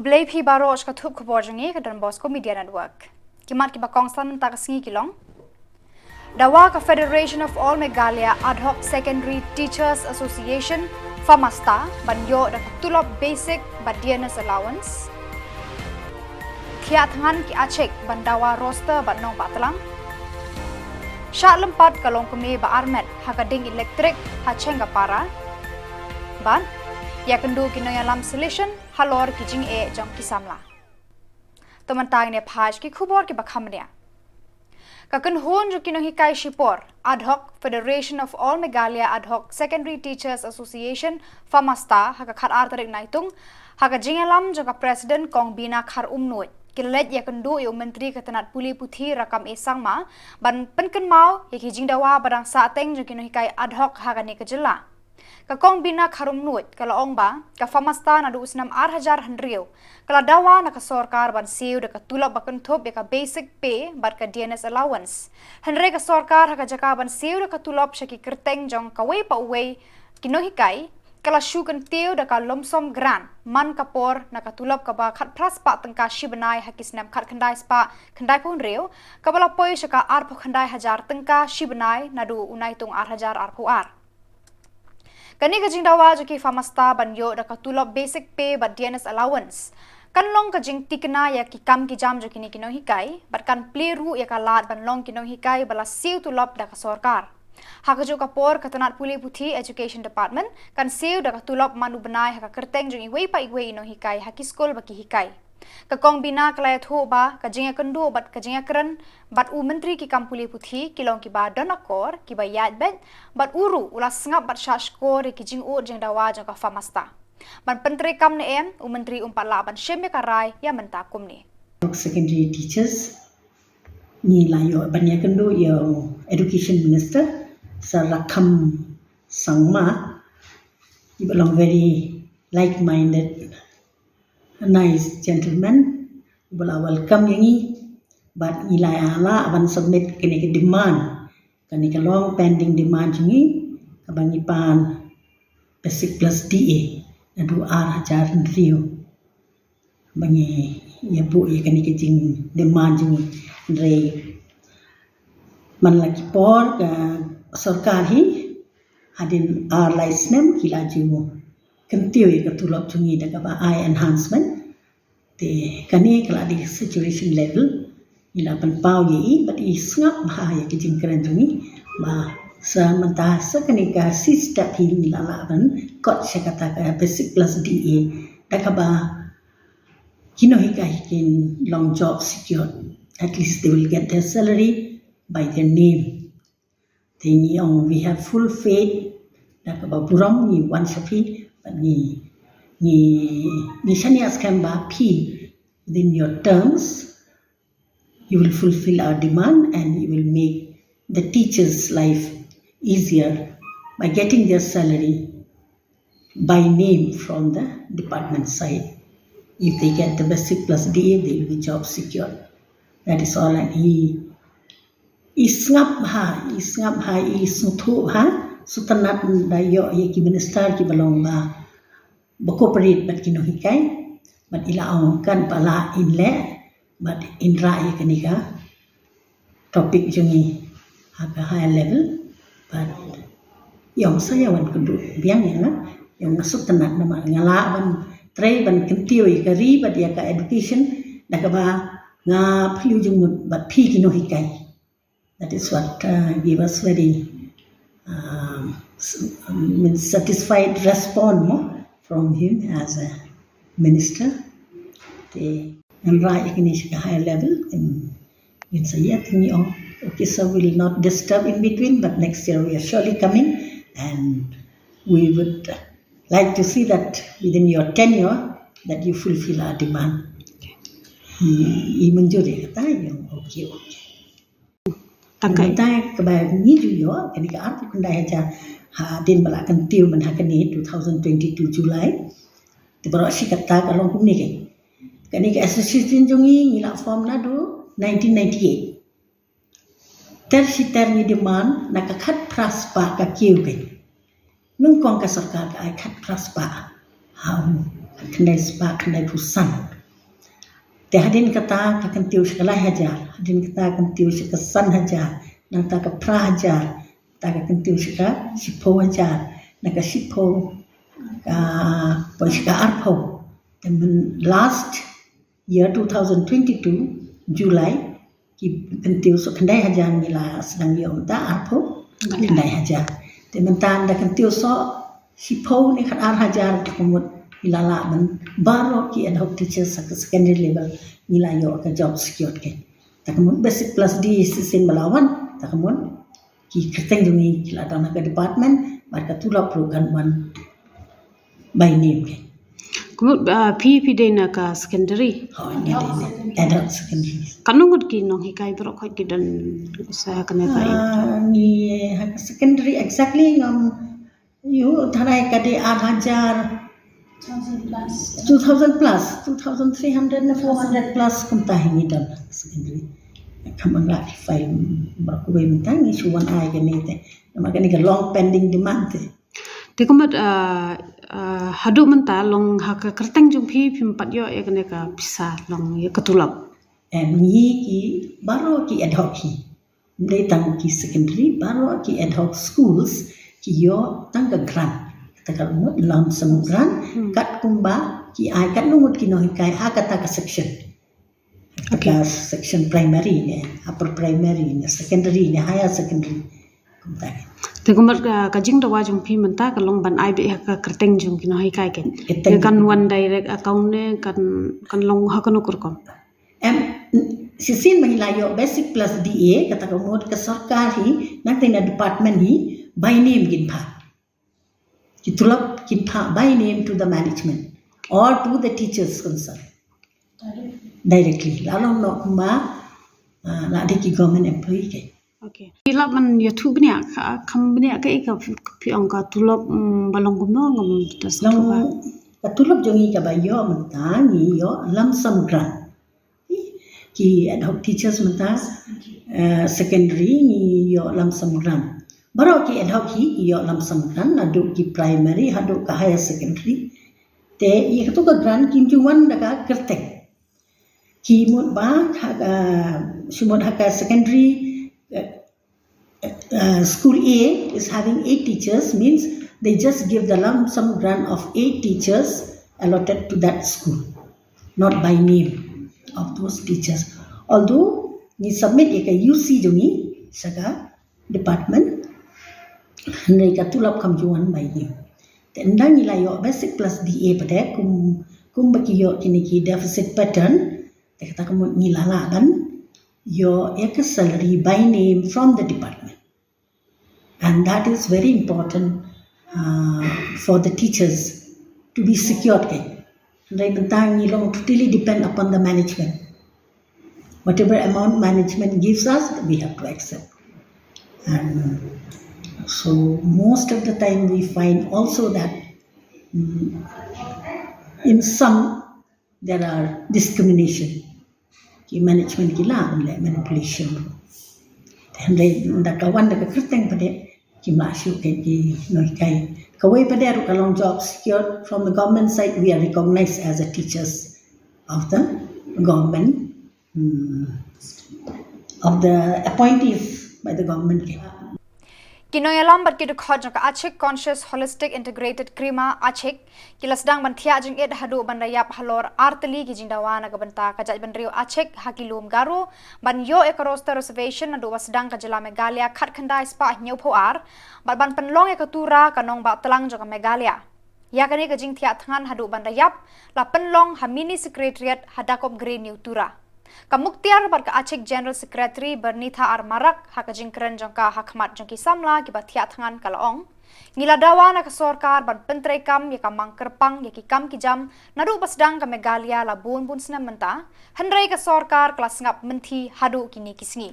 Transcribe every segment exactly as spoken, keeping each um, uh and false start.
Blei phi baroh sha ka thup khubor jong ngi ka Don Bosco Media Network. Ki mat kiba kongsan mynta ka sngi ki long: Dawa ka Federation of All Meghalaya Ad Hoc Secondary Teachers Association, FAMASTA, ban ïoh da ka tulop basic bad dearness allowance. Thiah thngan ki Achik ban dawa roster bad nongpatlang. Shah lympat ka longkmie ba armet ha ka ding elektrik ha Chengkapara. Bad ïakynduh ki nongïalam solution halor ki jingeh jong ki samla. To mynta ngin ïa phai sha ki khubor kiba kham bniah. Ka kynhun jong ki nonghikai shipor Ad Hoc Federation of All Meghalaya Ad Hoc Secondary Teachers Association, FAMASTA, ha ka khatar tarik Naitung, ha ka jingïalam jong ka President Kong Bina Kharumnuid, ki la leit ïakynduh ïa u Myntri ka tnat pule puthi Rakkam A Sangma ban pynkynmaw ïa ki jingdawa ba dang sahteng jong ki nonghikai ad hoc ha kane ka jylla. Ka Kong Bina Kharumnuid ka la ong ba ka FAMASTA naduh u snem ar hajar hynriew ka la dawa na ka sorkar ban siew da ka tulop ba kynthup ïa ka basic pay bad ka dearness allowance. Hynrei ka sorkar ha ka jaka ban siew da ka tulop sha ki kyrteng jong kawei pa uwei ki nonghikai, ka la shu kyntiew da ka lump sum grant man ka por na ka tulop kaba khatphra spah tyngka shi bnai ha ki snem khatkhyndai spah khyndaiphew hynriew, kaba la poi sha ka arphew khyndai hajar tyngka shi bnai naduh u Naitung ar hajar arphew ar. Kane ka jingdawa jong ki FAMASTA ban ïoh da ka tulop basic pay bad dearness allowance kan long ka jingtikna ïa ki kam ki jam jong kine ki nonghikai bad kan plie ruh ïa ka lad ban long ki nonghikai ba la siew tulop da ka sorkar. Ha kajuh ka por ka tnat pule puthi Education Department kan siew da ka tulop man u bnai ha ka kyrteng jong iwei pa iwei i nonghikai ha ki skul ba ki hikai. Ka Kong Bina ka la ïathuh ba ka jingïakynduh bad ka jingïakren bad u Myntri ki kam pule puthi ki long kiba don akor, kiba ïaid beit, bad u ruh u la sngap bad shah shkor ïa ki jingud jingdawa jong ka FAMASTA. Ban pyntreikam ne em, u Myntri um pat lah ban shim ïa ka rai ïa mynta kumne. Secondary teachers, ngi la ïoh ban ïakynduh ïa u Education Minister Sir Rakkam Sangma, iba long very like-minded, nice gentleman, ba la welcome ïa ngi, bad ngi la ïa lah ban submit kane ka demand, kane ka long pending demand jong ngi, kaba ngi pan basic plus D A naduh ar hajar hynriew. Ba ngi ïa buh ïa kane ka jingdemand jong ngi, hynrei man la ki por ka sorkar hi, hadien ar lai snem ki la ju kyntiew ïa ka tulop jong ngi da kaba ai enhancement. Te kane ka la dei saturation level, ngi la pynpaw ïa i, bad i sngap bha ïa ki jingkren jong ngi, ba sa mynta sa kane ka six step hi ngi la lah ban kot sha kata ka basic plus D A, da kaba ki nonghikai kin long job secured. At least they will get their salary by their name. Te ngi ong, we have full faith, da kaba burom ngi wan sha phi, bad ngi, ngi, ngi shaniah skhem ba phi, within your terms, you will fulfill our demand and you will make the teachers' life easier by getting their salary by name from the department side. If they get the basic plus D A, they will be job secure. That is all. And he, i sngap bha, i sngap bha, i sngewthuh bha, sngewtynnat da ïoh ïa ki minister kiba long ba, ba cooperate bad ki nonghikai, bad i la ong kan ba lah in leh, bad in rah ïa kane ka topic jong ngi ha ka higher level, bad i ong sa ïa wan kynduh biang ïa nga, ïa nga sngewtynnat namar nga lah ban trei ban kyntiew ïa ka ri bad ïa ka education da kaba nga phylliew jingmut bad phi ki nonghikai. That is what, uh, gave us very, um, s-, um, means satisfied response mo from him as a minister. Te ngan rah ïa kine sha ka higher level, and ngin sa ïa tyngi ong. Okay, so we'll not disturb in between, but next year we are surely coming, and we would like to see that within your tenure that you fulfill our demand. I, i mynjur ïa kata, ïa, okay, okay. Tang kai. Mynta kaba ngi ju ïoh kane ka arphew khyndai hajar hadien ba la kyntiew mynta ha kane two thousand twenty-two July. Te baroh shi katta ka long kumne kein. Kane ka association jong ngi ngi la form naduh nineteen ninety-eight. Ter shi ter ngi demand na ka khatphra spah ka kiew kein. Nyngkong ka sorkar ka ai khatphra spah ha u khyndai spah khyndai phew san. Te hadien kata ka kyntiew sha ka lai hajar, hadien kata ka kyntiew sha ka san hajar, nangta ka phra hajar, ta ka kyntiew sha ka shiphew hajar, na ka shiphew ka poi sha ka arphew. Te myn last year two thousand twenty-two July, ki kyntiew soh khyndai hajar ngi la sdang ïoh mynta arphew khyndai hajar. Te mynta da kyntiew soh shiphew ne khatar hajar, te ka mut ngi la lah ban baroh ki ad hoc teachers ha ka secondary level ngi la ïoh ka job secure. Te ka mut basic plus D shisien ba la wan, te ka mut ki kyrteng jong ngi ki la don ha ka department, bad ka tulop ruh kan wan by name. Ka mut, ah, phi phi dei na ka secondary? Hooid, ngi dei na adult secondary. Katno ngut ki nonghikai baroh khoit ki don sa ha kane ka? Ah, ngi ha ka secondary exactly ngam ïoh, tharai ka dei ar hajar. Two thousand plus, two thousand three hundred ne four hundred plus kumta hi ngi don ha ka secondary. Kam lah ki file baroh kawei mynta, ngi shu wan ai kane te. Namar kane ka long pending demand te. Te ka mut, ah, ah, haduh mynta long ha ka kyrteng jong phi phim pat ïoh ïa kane ka pisa long ïa ka tulop? Em, ngi ki baroh ki ad hoc hi. Ym dei tang ki secondary, baroh ki ad hoc schools ki ïoh tang ka grant. Kata ka mut lump sum grant, kat kumba ki ai katno ngut ki nonghikai ha kata ka section. Kata ka section primary ne, upper primary ne, secondary ne, higher secondary. Kumta. Te ka mut ka, ka jingdawa jong phi mynta ka long ban ai beit ha ka kyrteng jong ki nonghikai kein. Kyrteng. Kan wan direct account ne, kan, kan long ha kano ka rukom? Em, shisien ba ngi la ïoh basic plus D A, kata ka mut ka sorkar hi, nangta na department hi, by name kin phah. Ki tulop kin phah by name to the management or to the teachers concerned. Directly. La long noh kumba, ah, la dei ki government employee kein. Okay. Phi lah ban ïathuh bniah, ka, kham bniah kaei ka phi ong ka tulop, mm, ba long kumno ngam da sngewthuh ba. Long ka tulop jong ngi kaba ïoh mynta ngi ïoh lump sum grant. Ki ad hoc teachers mynta, eh, secondary ngi ïoh lump sum grant. Baroh ki ad hoc hi ïoh lump sum grant, naduh ki primary haduh ka higher secondary. Te ïa kato ka grant kim ju wan da ka kyrteng. Ki mut ba ha ka, shu mut ha ka secondary, eh, uh, school A is having eight teachers, means they just give the lump sum grant of eight teachers allotted to that school, not by name of those teachers. Although ngi submit ïa ka U C jong ngi sha ka department, hynrei ka tulop kam ju wan by name. Te ynda ngi la ïoh basic plus D A pat, kum, kumba ki ïoh kine ki deficit pattern, te kata ka mut ngi la lah ban ïoh ïa ka salary by name from the department. And that is very important, uh, for the teachers to be secured kein. Hynrei mynta ngi long totally depend upon the management. Whatever amount management gives us, we have to accept. And so most of the time we find also that, mm, in some there are discrimination. Ki management ki lah ban leh manipulation. Hynrei da ka wan da ka kyrteng pat kim lah shuh kein ki nonghikai. Kawei pat ruh ka long job secured from the government side, we are recognized as a teachers of the government, hmm, of the appointees by the government. Ki nongïalam bad ki dkhot jong ka Achik Conscious Holistic Integrated Krima Achik ki la sdang ban thiah jingit haduh ban da ïap halor ar tylli ki jingdawa na ka bynta ka jaitbynriew Achik ha ki lum Garo ban ïoh ïa ka roster reservation naduh ba sdang ka jylla Meghalaya khatkhyndai spah hynñiewphew ar bad ban pynlong ïa ka Tura ka nongbah tlang jong ka Meghalaya. Ïa kane ka jingthiah thngan haduh ban da ïap la pynlong ha Mini Secretariat ha Dakop Green, New Tura. Ka Muktiar bad ka Achik General Secretary Bernitha R Marak ha ka jingkren jong ka ha khmat jong ki samla kiba thiah thngan ka la ong, ngi la dawa na ka sorkar ban pyntreikam ïa ka mang kyrpang ïa ki kam ki jam naduh ba sdang ka Meghalaya la bun bun snem mynta, hynrei ka sorkar ka la sngap mynthi haduh kine ki sngi.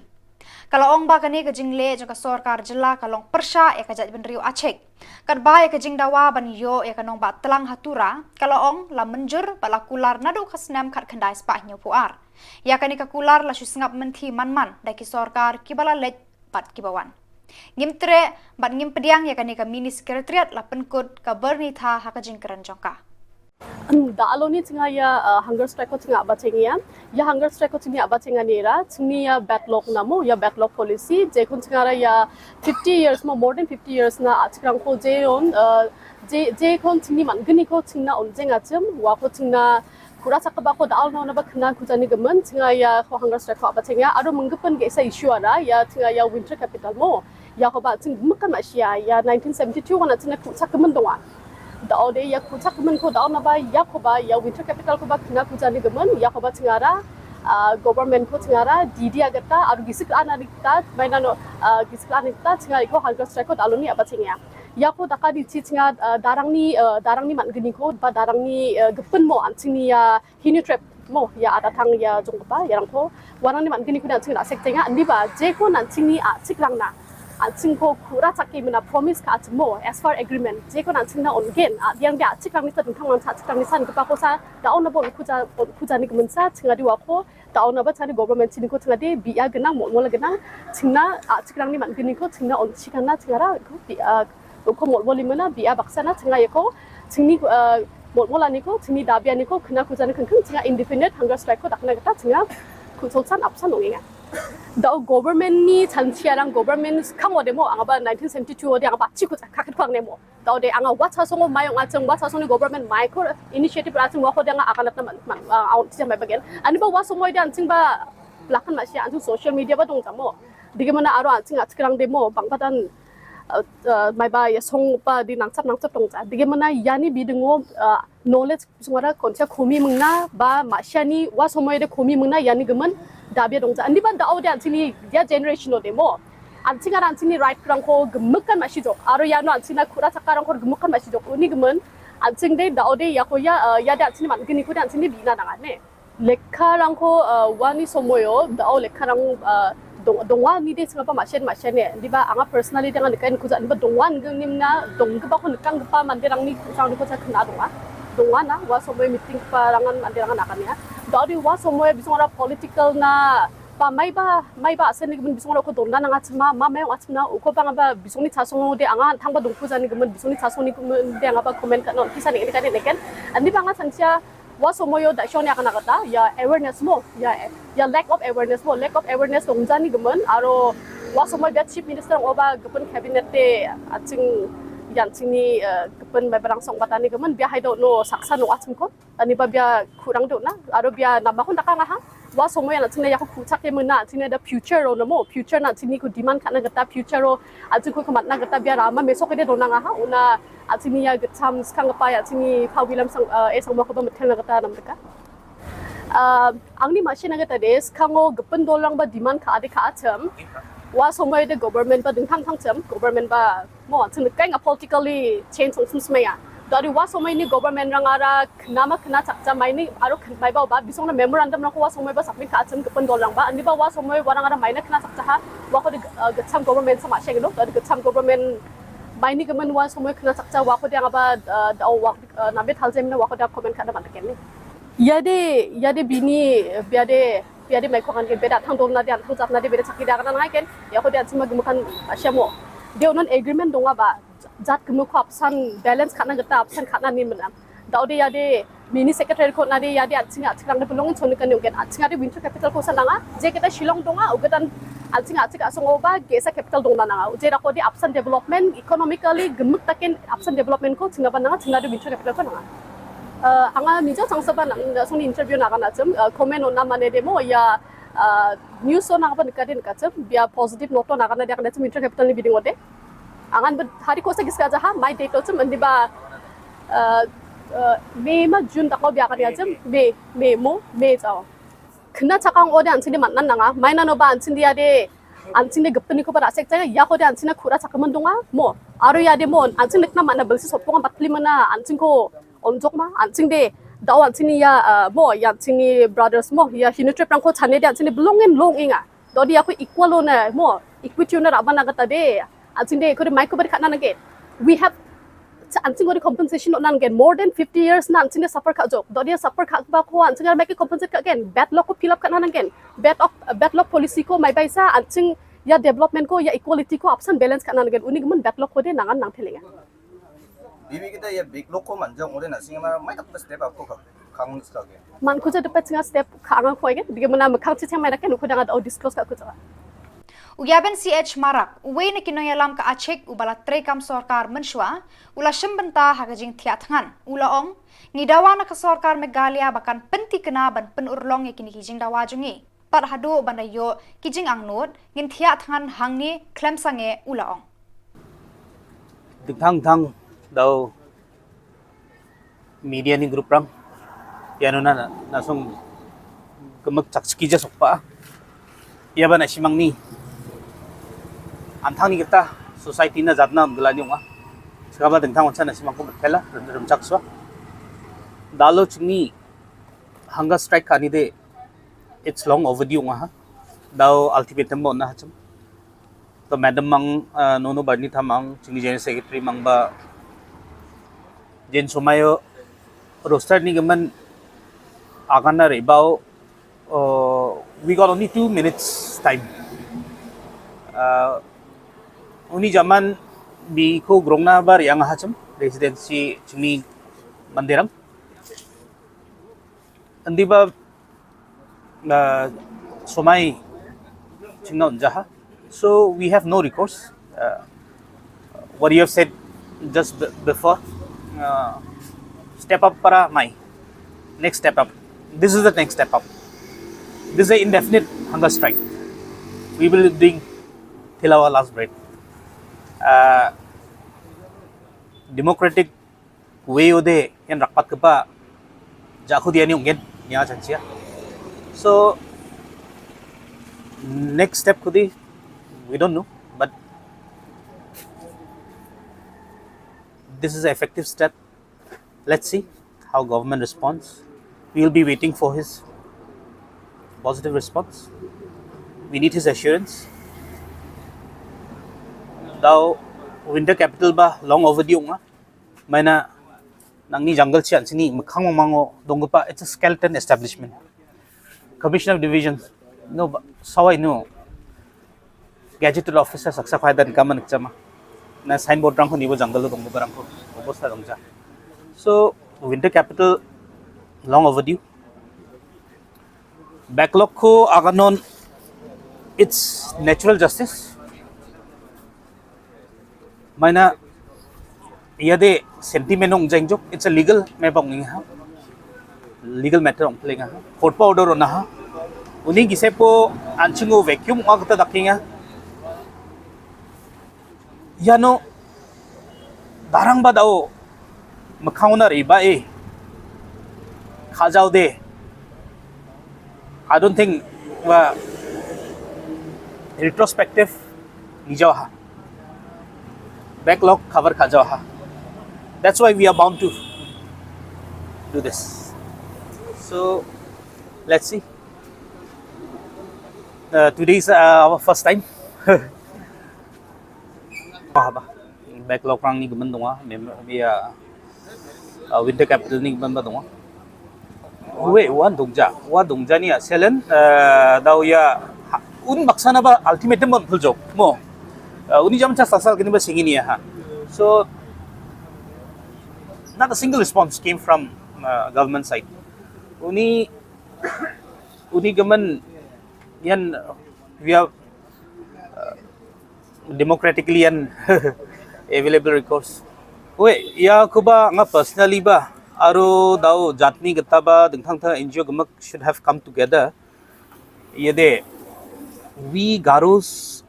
Ka la ong ba kane ka jingleh jong ka sorkar jylla ka long pyrshah ïa ka jaitbynriew Achik. Katba ïa ka jingdawa ban ïoh ïa ka nongbah tlang ha Tura, ka la ong la mynjur bad la kular naduh ka snem khatkhyndai spah hynñiewphew ar. Ïa kane ka kular la shu sngap mynthi man man da ki sorkar kiba la leit bad kiba wan. Ngim treh bad ngim pdiang ïa kane ka Mini Secretariat, la pynkut ka Bernitha ha ka jingkren jong ka. Da aloni chinga ya, uh, hunger strike ko chinga ba chinga ya. Ya hunger strike ko chinga ba chinga nira, chinga ya backlog namo, ya backlog policy, je kon chinga ra ya fifty years mo, more than fifty years na achikrang ko je on, uh, je, je kon chinga man gini ko chinga on je ngachim, wa ko chinga kura sak ba ko da alno na ba kena ku jani gemen, chinga ya ko hunger strike ko ba chinga, aro menggepen ge sa issue ara, ya chinga ya winter capital mo, ya ko ba ching mekan ma shia, ya nineteen seventy-two wana chinga ku sak gemen dongwa. Da ode ya ku sak gemen ko da na ba ya ko ba ya winter capital ko ba kena ku jani gemen ya ko ba chingara, uh, government ko chingara D D agata aru gisik ana dikta maina no, uh, gisik ana dikta chinga iko hunger strike ko da aloni aba chinga. Ya ko da ka di chi chinga, uh, darang ni, uh, darang ni man gini ko ba darang ni, uh, gepen mo an chini ya hini trip mo ya ada thang ya jong ba ya rang ko. Warang ni man gini kuna ching na sek tenga andi ba je ko nan ching ni a chik rang na. A ching ko kura chak ki mina promise ka ching mo as per agreement. Je ko nan ching na on gen a yang dia chik rang ni ta ding thang man sa chik rang ni san ka pa ko sa da on na bo ku ja, ku ja ni ka men sa ching a di wa ko. Da on na ba chani government chini ko ching a di bi a genang mo mo la genang. Ching na a chik rang ni man gini ko ching na on chik na ching a ra ko bi a ko mo mo li mena bi a baksa na ching a ye ko. Ching ni, uh, mo mo la ni ko ching ni da bi a ni ko kena ku ja ni keng keng ching a indefinite hunger strike ko dak na kata ching a ku chol san apsan ong inga. Da government ni chan chia rang government kang ode mo anga ba nineteen seventy-two ode anga ba chi ku ka ka kwang ne mo. Da ode anga wa cha song mai ong a chang wa cha song ni government mai ko initiative ra chang wa ko de anga akan na man man, uh, aun chia mai bagen. Ani ba wa song mo ide an ching ba lakan ma chia an ching social media ba dong jamo. Dige mana aro an ching a chik rang de mo bang ba dan, uh, uh, mai ba ya song pa di nang chap nang chap dong ja. Dige mana yani bi dengo, uh, knowledge sungara koncha khomi mengna ba mashani wa somoy de khomi mengna yani gemen da bia dongja. Andi ban da ode an chini dia generation ode mo. An chinga an chini right krang ko gemekan mashi jok. Aro ya no an china kura chaka rang ko gemekan mashi jok. Uni gemen an ching de da ode ya ko ya, uh, ya de an chini man gini ko de an chini bina nang ne. Lekha rang ko, uh, wani somoyo da o lekha rang, uh, dong dongwa ni de singapa mashen mashen ne. Di ba anga personally de ngan kan kuja ni ba dongwan geng nim na dong ba ko nekang pa mande rang ni kuchang ni ko cha kena dongwa. Dongwa na wa somoy meeting pa rangan mande rangan akan ya. Da di wa somoy bisong ra political na pa mai ba mai ba asen ni gemen bisong ra ko dong na nga chma ma mai nga chma u ko ba nga ba bisong ni chasong de anga thang ba dong kuja ni gemen bisong ni chasong ni gemen de anga ba comment ka non kisa ni ni ka ni ken. Andi ba nga chang cha wa somoyo da shong ya kana kata ya awareness mo ya ya lack of awareness mo lack of awareness dong jani gemen aro wa somoy bia chief minister ngo ba gepen cabinet te aching yan ching ni, uh, gepen ba barang song batani gemen bia hai do no saksa no aching ko ani ba bia kurang do na aro bia nama kon daka nga ha wa somoy na ching ya ko kuchak ke mena ching da future ro no mo future na ching ni ko demand kana kata future ro aching ko kamat na kata bia rama mesok de do na nga ha una Achini ya gecham skang pa ya achini pa William sang, uh, eh, sang mo ba metel na kata nam deka. Uh, angni machine na kata de skango gepen dolang ba demand ka ade ka acham. Wa somoy de government ba ding thang thang cham, government ba mo achini kaing a politically change song sum smaya. Dari wa somoy ni government rang ara nama kena chak cham mai ni aro ken mai ba ba bisong na memorandum na ko wa somoy ba submit ka acham gepen dolang ba. Ani ba wa somoy wa rang ara mai na kena chak chaha wa ko de, uh, gecham government sama sheng no, dari gecham government Bai ni ka man wa somoy kena chak cha wa ko dia nga ba, uh, da wa, uh, na bet hal jem na wa ko dia comment ka da man ken ni. Ya de, ya de bini, ya de, ya de mai ko kan ke beda thang dol na dia thang jat na de beda chak ki da kan ngai ken. Ya ko dia chuma gum kan, uh, shamo. Dia unan agreement dong ba jat gum ko apsan balance ka na gata apsan ka na ni mana. Da o de ya de Mini secretary ko na de ya de aching aching rang de belong chon kan yong gen aching de winter capital ko sa nanga je kita Shillong donga u getan aching aching asong oba ge sa capital dong nanga je da ko de absent development economically gemuk takin absent development ko ching ba nanga ching de winter capital ko nanga. Uh, anga ni jo chang sa ba nang song interview na kan achim, uh, comment on na mane de mo ya, uh, news on na ba ka din ka chim bia positive note na kan de kan achim winter capital ni biding ode. Angan ba hari ko sa gis ka jaha mai de to chim andi ba, uh, uh, May ma June ta ko bia ka dia chim May May mo May chao. Kena chakang ode an sini man nan nanga mai nano ba an sini dia de an sini gepeni ko ba rasek chaya ya ko de an sini kura chakaman dunga mo aro ya de mo an sini kena mana belsi sopong bat pli mana an sini ko onjok ma an sini de dau an sini ya, uh, mo ya an sini brothers mo ya hinu trip rang ko chane de an sini belongin long inga. Dodi aku equal one mo equity one rabana kata de. An sing de ko de mai ko bad khat nan again. We have an sing ko de compensation nan again. More than fifty years na an sing de suffer kha jok. Dodi suffer kha ba ko an sing de mai ko compensate kha again. Bad luck ko fill up kha nan again. Bad of bad luck policy ko mai bai sa an sing ya development ko ya equality ko absent balance kha nan again. Uni ko man bad luck ko de nangan nang thelenga. Bibi kita ya big loko manjang ore na singa mara mai tak step up ko ka kang ska ke. Man kuja dapat singa step ka angang ko ege. Dia mana mekang cicing mai daken uku dangat au disclose ka kuja. U Yaben C H Marak, uwei na ki nongïalam ka ACHIK uba la treikam sorkar mynshuwa, u la shim bynta ha ka jingthiah thngan, u la ong, ngi dawa na ka sorkar Meghalaya ba kan pyntikna ban pynurlong ïa kine ki jingdawa jong ngi. Pat haduh ban da ïoh ki jingangnud, ngin thiah thngan hangne khlem sangeh, u la ong. Dingthang thang dau media ni group rang. Ïa nuna na song kemek chak chiki ja sokpa. Ïa ba na shimang ni. Anthang ni kita society na jatna gela ni unga. Sekaba dingthang wansa na shimang ko betkela rum chak swa. Dalo chini hunger strike kani de, it's long overdue unga ha. Dau ultimatum ba na hachum. To madam mang uh, nono barni thamang chini general secretary mang ba jen somayo roster ni gaman akan na rebau uh, we got only two minutes time. Uh, uni zaman bi ko grongna bar yang hachum residency chini mandirang. Andi ba uh, somai chingna unjaha. So we have no recourse. Uh, what you have said just b- before, uh, step up para mai. Next step up. This is the next step up. This is an indefinite hunger strike. We will be doing till our last breath. Uh, democratic way ode yan rakpat kepa ja khudi ani ungen nya chanchia. So next step khudi we don't know, but this is an effective step. Let's see how government responds. We will be waiting for his positive response. We need his assurance. Dau winter capital ba long overdue nga. Maina nangni jungle chian sini mekhang mango donggepa, it's a skeleton establishment. Commissioner of division no sawai no gazetted officer saksa khaidan kaman chama na signboard rangko nibo jungle donggepa rangko obosta dongja. So winter capital long overdue. Backlog ko aganon, it's natural justice. Maina ïa de sentiment ong jeng jok, it's a legal me bang ing ha. Legal matter ong pling ha. Court pa order ona ha. Uni gise po anching o vacuum nga kata daking ha. Ïa no darang ba dau mekhauna ri ba e khajau de. I don't think wa retrospective ni jauh ha. Backlog cover khajau ha. That's why we are bound to do this. So let's see. Uh, today is uh, our first time. Bah bah. Backlog rang ni gemen dong ah. Mem ya uh, winter capital ni gemen ba dong ah. Wei wan dongja, wan dongja ni ah selen uh, dau ya un maksana ba ultimatum ban pul jok mo. Uh, uni jam cha sasal kini ba singini ya ha. So not a single response came from uh, government side. Uni uni gemen yan we are uh, democratically and available recourse. Wei ya kuba nga personally ba aro dau jatni geta ba dengthang tha N G O gemek should have come together. Yade we Garos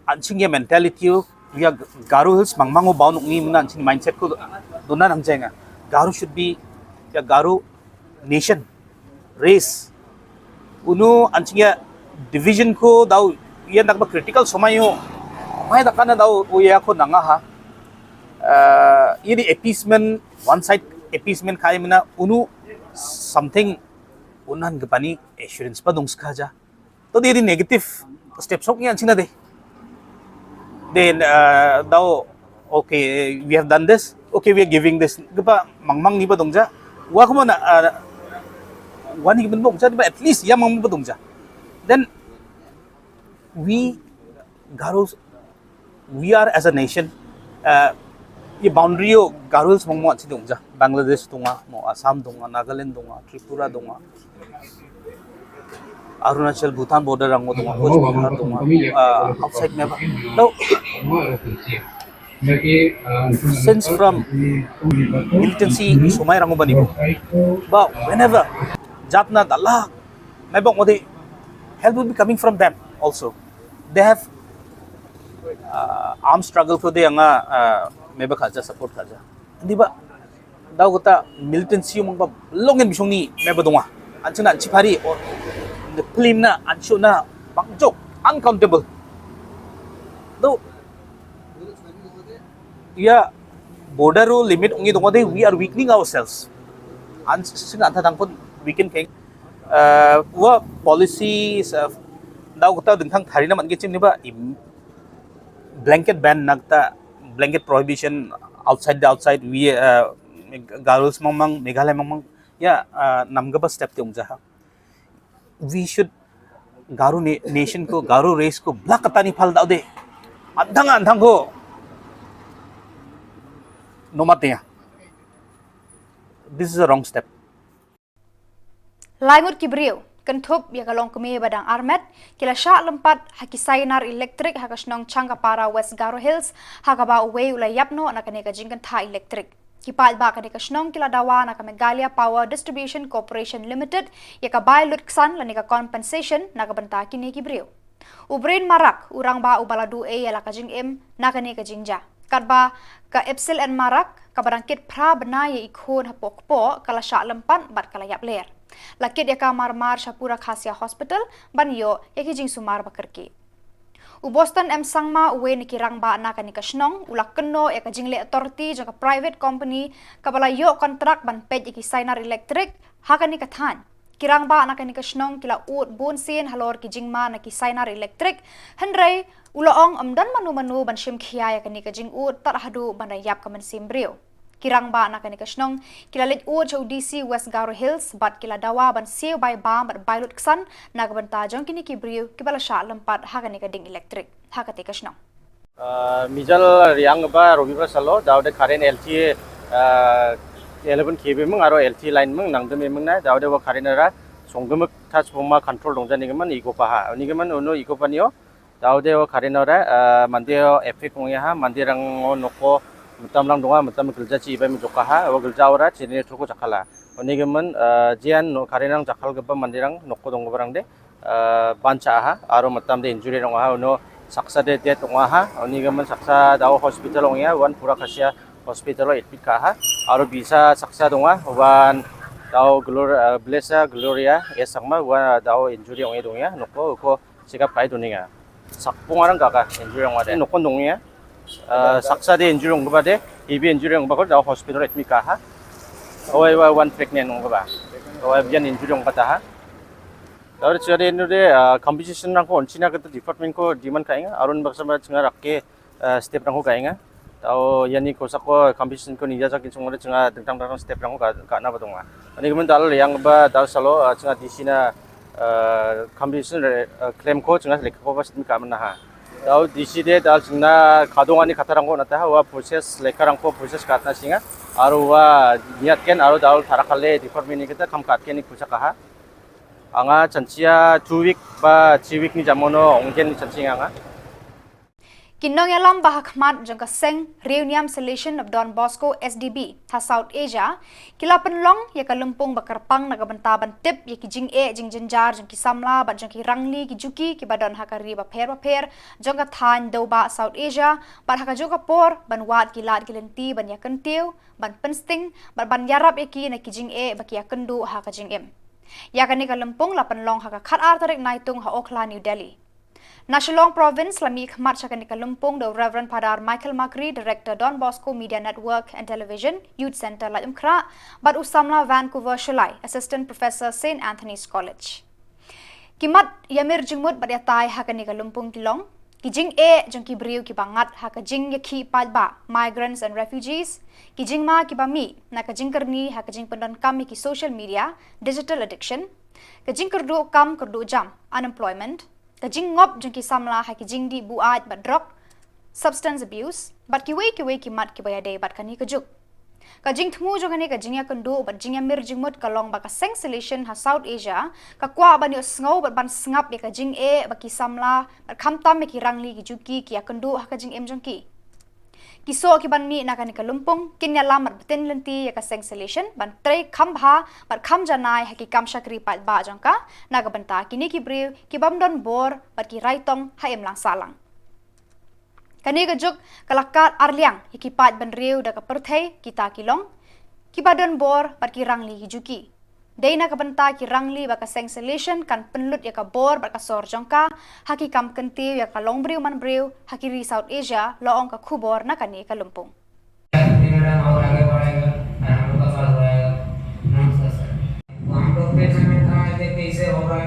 anching ya mentality o ya Garo Hills mangmang o bau ngi mena anching mindset ko dona nang jenga Garo should be ya Garo nation race. Unu anching ya division ko dau ya nak ba critical somai ho mai dakana dau o ya ko nanga ha. Uh, ini appeasement, one side appeasement kai mena unu something unan gepani assurance pa dong skaja. To dia di negative step sok ngi anching na de. Then uh, dau okay we have done this, okay we are giving this gepa mangmang ni ba dongja. Wa kuma na uh, wani gemen bongja ba at least ya mangmang ba dongja. Then we Garos we are as a nation uh, Ki boundary o Garo Hills mong mo ansi dong ja. Bangladesh dong nga, mo Assam dong nga, Nagaland dong nga, Tripura dong nga. Arunachal Bhutan border rango dong nga, Coach Bihar dong nga, uh, outside me ba. No. Since from militancy somai rango bani. But whenever jatna dala, me bok modi help will be coming from them also. They have uh, armed struggle ko de nga uh, me ba khaja support khaja. Hindi ba daw kata militancy mong ba long in bisong ni me ba dong nga. Ansi na ansi phari o the film na ansi na bang jok uncountable. Do ya border o limit ongi dong de we are weakening ourselves. Ansi na anta tangkon weaken keng uh, wa policy uh, daw kata dengkang thari na man ke chim ni ba im blanket ban na kata blanket prohibition outside the outside we uh, Garo Hills mong mong Meghalaya mong mong ya uh, nam ga ba step te ong ja ha. We should Garo na- nation ko Garo race ko black katani phal daw de antang antang ko nomat ya. This is a wrong step. Laingut ki briew kynthup ya ka long kmie ba dang armet ki la shah lympat ha ki sainar elektrik ha ka shnong Changkapara West Garo Hills ha kaba uwei u la yap noh na kane ka jingkyntha elektrik. Ki paidbah kane ka shnong ki la dawa na ka Meghalaya Power Distribution Corporation Limited ya ka bai lut ksan lane ka compensation na ka bynta kine ki briew. U Brin Marak u rangbah u ba la duh ei ya la ka jingim na kane ka jingjia. Katba ka Epsil N Marak ka ba dang kit phra bnai ya i khun hapoh kpoh ka la shah lympat bad ka la yap ler. La kit ya ka marmar sha Pura Khasia Hospital ban yoh ya ki jingsumar ba kyrki. U Boston M Sangma uwei na ki rangbah na kane ka shnong u la kynnoh ya ka jingleh authority jong ka private company ka ba la yoh kontrak ban peit ya ki sainar elektrik ha kane ka thain. Ki rangbah na kane ka shnong ki la ud bun sien halor ki jingma na ki sainar elektrik. Hynrei u la ong ym don mano mano ban shim khia ya kane ka jingud tad haduh ban da yap ka mynsiem briew. Ki rangbah na kane ka shnong ki la leit ud sha u D C West Garo Hills bad ki la dawa ban siew bai bam bad bai lut ksan na ka bynta jong kine ki briew ki ba la shah lympat ha kane ka ding elektrik ha kate ka shnong. Ah, mijal riang ba Robibar salo, daw de current L T A, ah, eleven K V mung, aro L T A line mung, nang dem mung na, daw de wa current ara, song gemek touch boma control dong jani gemen, igo paha. Uni gemen, uno igo panio, daw de wa current ara, ah, mande o effect ong ya ha, mande rang o noko, metam lang donga, metam gelja chi ibai me joka ha, wa gelja ora, chini choko chakala. Uni gemen, ah, jian no current rang jakal geba mande rang, noko dong geba rang de, ah, ban cha ha, aro matam de injury ong ha, uno saksa de death ong ha, uni gemen saksa daw hospital ong ya, wan Pura Khasia hospital o admit ka ha, aro bisa saksa dong ha, wan daw Glor-, ah, Blessa Gloria, ya sangma, wan daw injury ong ya dong ya, noko ko sikap kai duning ya. Sakpung arang kaka injury ong de, noko dong ya, ah, saksa de injury ong ba de, heavy injury ong ba ko daw hospital admit ka ha, oi wa wan pregnant ong ba, oi bian injury ong ba ta ha. Tawre chare inu de, ah, compensation rang ko onchina kata department ko demand ka inga, arun baksa ba chinga rakke, ah, step rang ko ka inga. Taw yani ko sako compensation ko nija jakin chunga de chinga dengtang dengtang step rang ko ka, ka na ba donga. Ani kemen dal yang ba dal salo, ah, chinga D C na, ah, compensation re, ah, claim ko chinga lek ko ba sit ka mana ha. Taw D C de dal chinga kadong ani kata rang ko na ta ha, wa process lekha rang ko process katna chinga. Aru wa niat ken aru dal tharakale department ni kita kam kat ken ni kusa ka ha. Anga chanchia two week ba three week ni jamono onggen ni chanchi anga. Ki nongïalam ba ha khmat jong ka seng Reunion Salesian of Don Bosco S D B ha South Asia ki la pynlong ïa ka lympung ba kyrpang na ka bynta ban tip ïa ki jingeh jingjynjar jong ki samla bad jong ki rangli ki juki ki ba don ha ka ri bapher bapher jong ka thaiñ Dewbah South Asia bad ha kajuh ka por ban wad ki lad ki lynti ban ïa kyntiew ban pynsting bad ban ïarap ïa ki na ki jingeh ba ki ïa kynduh ha ka jingim. Ïa kane ka lympung la pynlong ha ka khatar tarik Naitung ha Okhla, New Delhi. Na Shillong Province la mih khmat sha kane ka lympung da u Reverend Father Michael Makri, Director Don Bosco Media Network and Television, Youth Centre Laitumkhrah, bad u samla Vancouver Shullai, Assistant Professor Saint Anthony's College. Ki mat ïamir jingmut bad ïatai ha kane ka lympung ki long ki jingeh jong ki briew ki ba ngat ha ka jingïakhih paidbah, migrants and refugees, ki jingma ki ba mih na ka jingkyrni ha ka jingpyndonkam ïa ki social media, digital addiction, ka jingkyrduh kam kyrduh jam, unemployment, ka jingngop jong ki samla ha ki jingdih buaid bad drok, substance abuse, bad kiwei kiwei ki mat kiba ïadei bad kane ka juk. Ka jingthmu jong kane ka jingïakynduh bad jingïamir jingmut ka long ba ka seng Salesian ha South Asia ka kwah ban ïohsngew bad ban sngap ïa ka jingeh ba ki samla bad khamtam ïa ki rangli ki juki ki ïakynduh ha ka jingim jong ki. Ki soh ki ban mih na kane ka lympung kin ïalam bad btin lynti ïa ka seng Salesian ban trei kham bha bad kham janai ha ki kam shakri paidbah jong ka, na ka bynta kine ki briew ki bym don bor bad ki raitong ha imlang sahlang. Kane ka juk ka la kad arliang ïa ki paid bynriew da ka pyrthei kita ki long kiba don bor bad ki rangli ki juki. Dei na ka bynta ki rangli ba ka seng Salesian kan pynlut ïa ka bor bad ka sor jong ka ha ki kam kyntiew ïa ka longbriew manbriew ha ki ri South Asia, la ong ka khubor na kane ka lympung. मैडम और आगे बढ़ेगा और हम लोग का साथ बढ़ेगा। नमस्कार सर। तो हम लोग टेंशन में था कि कैसे होगा,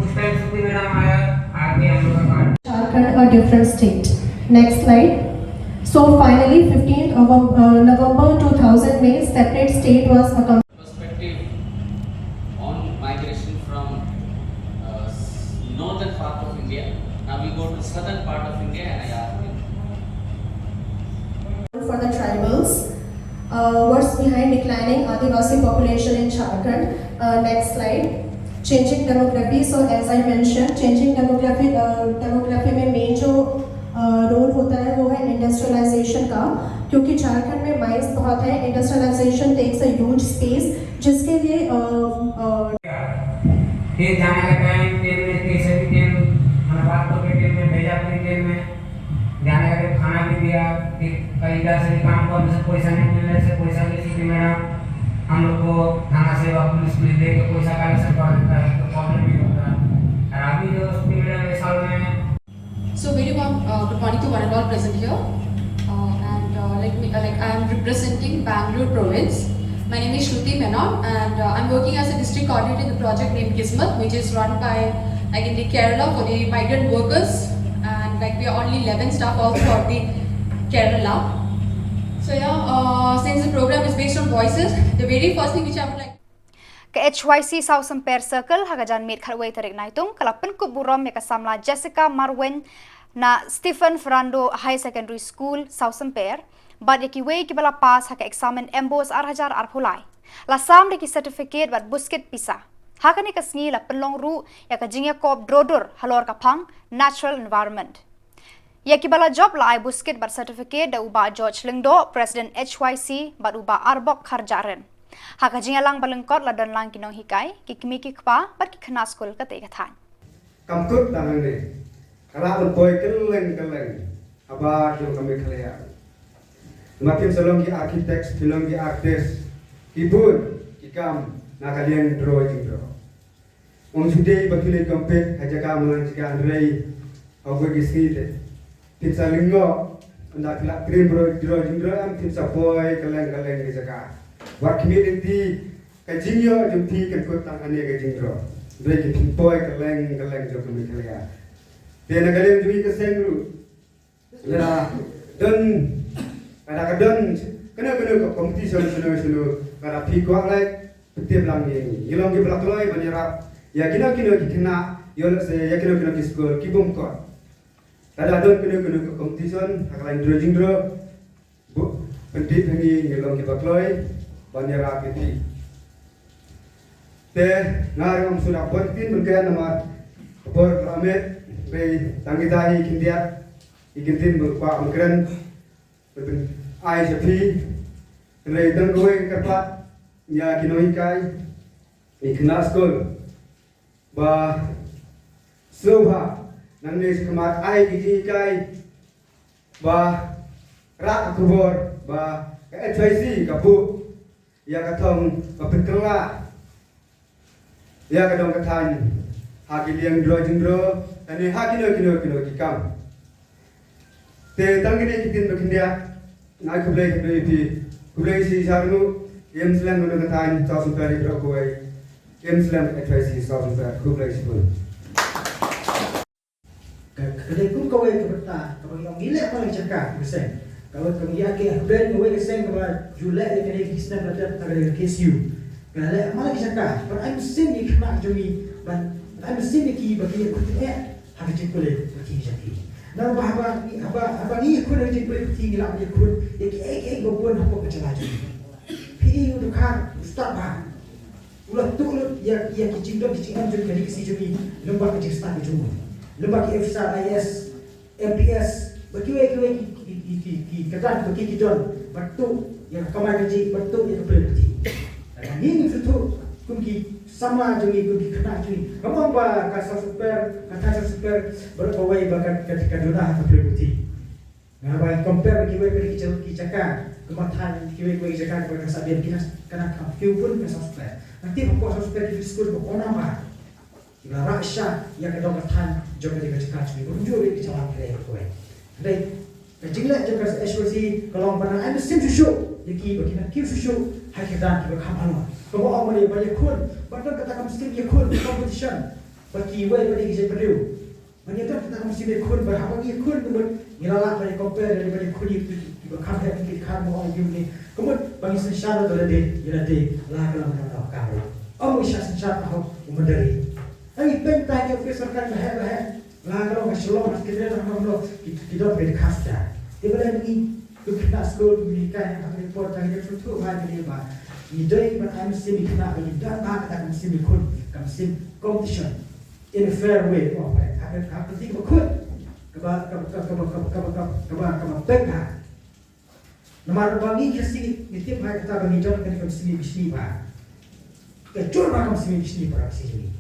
उस टाइम छुट्टी मैडम आया, आके हम लोग का कार्ड Jharkhand a different state. Next slide. So finally, fifteenth of uh, November two thousand में separate state was accom- perspective on migration from uh, s- northern part of India. Now we go to southern part of India and I ask you. For the tribals, uh, what's behind declining Adivasi population in Jharkhand? Uh, next slide. Changing demography. So as I mentioned, changing demography, uh, demography में main जो रोल होता है वो है इंडस्ट्रियलाइजेशन का, क्योंकि झारखंड में माइंस बहुत है। Industrialization takes a huge space, जिसके लिए अ, अ, ये जाने का टाइम ट्रेन में, कैसे भी ट्रेन, मतलब रात को भी ट्रेन में भेजा, फिर ट्रेन में जाने का टाइम खाना भी दिया, फिर कहीं इधर से भी काम करने से पैसा नहीं मिलने से पैसा भी सीधी मैडम हम लोग को थाना सेवा पुलिस पुलिस दे के पैसा कलेक्शन कर देता है, तो प्रॉब्लम भी होता है। और अभी जो स्थिति मैडम इस साल में So very warm uh, good morning to one and all present here. Uh, and uh, let me, uh, like, I am representing Bangalore province. My name is Shruti Menon, and uh, I'm working as a district coordinator in the project named Kismat, which is run by, like, in the Kerala for the migrant workers, and like we are only eleven staff all throughout the Kerala. So yeah, uh, since the program is based on voices, the very first thing which I would like Ka H Y C South Samper Circle ha ka janmiet khatwei tarik Naitung ka la pynkup burom ïa ka samla Jessica Marwein na Stephen Fernando High Secondary School South Samper bad ïa kiwei kiba la pass ha ka eksamen MBOSE ar hajar arphew lai. La sam da ki certificate bad buskit pisa. Ha kane ka sngi la pynlong ruh ïa ka jingïakop drodur halor ka phang natural environment. Ïa kiba la jop la ai buskit bad certificate da u Bah George Lyngdoh, President H Y C, bad u Bah Arbok Kharjahrin. Ha ka jingïalang ba lyngkot la don lang ki nonghikai, ki kmie ki kpa bad ki khynnah skul katei ka thaiñ. Kam kut tang hangne. Ka lah ban poi kylleng kylleng habar jong ka Meghalaya. Namar kim sa long ki architects, ki long ki artists, ki bun ki kam na ka liang draw jingdraw. Ong shu dei ba ki leit compete ha jaka malang jaka, hynrei ha kawei ka sngi te phin sa lyngngoh, ynda phi lah train bro, draw jingdraw em, phin sa poi kylleng kylleng ka jaka. Wat khmih lynti, ka jingïoh jong phi kan kut tang hangne ka jingdraw, hynrei ki phin poi kylleng kylleng jong ka Meghalaya. Te na ka liang jong ngi ka seng ruh, lada don, lada ka don kano kano ka competition shano shano, lada phi kwah leh, pyntip lang ïa ngi. Ngi long kiba la kloi ban ïarap ïa kino kino ki khynnah, ïoh lehse ïa kino kino ki skul ki bym kot. Lada don kano kano ka competition ha ka lain draw jingdraw, buh pyntip ha ngi, ngi long kiba kloi ban ïarap ïa phi. Te nga ruh ngam shu da poi ktien bynta namar ka por ka la met, hynrei tang kita hi khyndiat ki kyntien ba kwah ban kren, ban ai sha phi. Hynrei tang kawei ka kyrpad ïa ki nonghikai, ki khynnah skul, ba sngewbha nangne shakhmat ai ki jinghikai, ba rah ka khubor ba ka H Y C ka buh ïa ka thong ba pynkylla ïa ka dong ka thaiñ ha ki liang draw jingdraw, lane ha kino kino kino ki kam. Te tang kine ki ktien ba khyndiat, nga ai khublei khublei ïa phi, khublei shi sharnu, ïa slem ka dong ka thaiñ South Samper ïa ka dong kawei, ïa slem H Y C South Samper, khublei shibun. Ka, ka dei kum kawei ka bynta kaba ngi ong ngi leh man la ki jaka ka seng. Kaba ka ngi ïa ki hapdeng kawei ka seng kaba ju leh ïa kane ki snem la dep, ka dei ka K S U. Ka leh man la ki jaka ban ai mynsiem ïa ki khynnah jong ngi, ban ai mynsiem ïa ki ba ki ïa kut eh ha ka jingpule ba ki ïa ki. Namar ba haba, haba, haba ngi ïakhun ïa ka jingpule puthi ngi lah ban ïakhun ïa kiei kiei ba bun hapoh ka jylla jong ngi. Phi i u dkhar u stad bha, u la tuh lut ïa, ïa ki jingdon ki jingem jong ka D K C jong ngi lyngba ka jingstad ka jong u, lyngba ki officer I A S, M P S, bad kiwei kiwei ki, ki, ki, ki, ki kyrdan kiba ki, ki don ban tuh ïa ka kamai kajih, ban tuh ïa ka pule puthi. Lada ngi ngim sngewthuh kum ki samla jong ngi, kum ki khynnah jong ngi, ngam ong ba ka South Super, ka thaiñ South Super baroh kawei ba ka, ka, ka duna ha ka pule puthi. Nga ba compare bad kiwei kiwei ki jaka, ki jaka kumba thaiñ, kiwei kiwei ki jaka kiba ka South Super, ki na, ka na kam, ki bun ka South Super. Nga tip hapoh South Super ki skul ba kongsan bha, kiba la rah sha ïa ka dong ka thaiñ jong ka jaka jong ngi, bun jur ïa ki jaka kiwei kiwei. Hynrei ka jingleh jong ka S H Y C ka long ba nang ai mynsiem shuh shuh ïa ki ba kin nang kiew shuh shuh ha ki kyrdan kiba kham halor. Kaba ong ba ïa, ba ïakhun, ba don kata ka mynsiem ïakhun, competition bad kiwei ba dei ki jaitbynriew. Ban ïa don kata ka mynsiem ïakhun ba haba ngi ïakhun ka mut ngi la lah ban ïa compare lane ban ïakhun ïa ki, kiba kham heh, ki kham, ba ong ïa ki ne. Ka mut ba ngi synshar ïa lade, ïa lade la ka long ka, ka, ka. Ym ngi shah synshar ka hok u mynder. Ngi pyntai ïa ki officer ka ba heh ba heh. La ka long ka Shillong, ka Shillong, ka Shillong, ki, ki don ka khasta. Te ba la ngi, ki khynnah skul, ngi kai ha ka report ka, ngi sngewthuh ba ngi, ba ngi dei ban ai mynsiem ïa ki khynnah ba ngi don ba kata ka mynsiem ïakhun, ka mynsiem competition in a fair way. Oh, ba ha ka, ha ka pyrthei kaba khun, kaba, kaba, kaba pynbha. Namar ba ngi Khasi ngi tip ba kata ba ngi don kane ka mynsiem bishni ba. Ka jur ba ka mynsiem bishni ba ka Khasi ngi.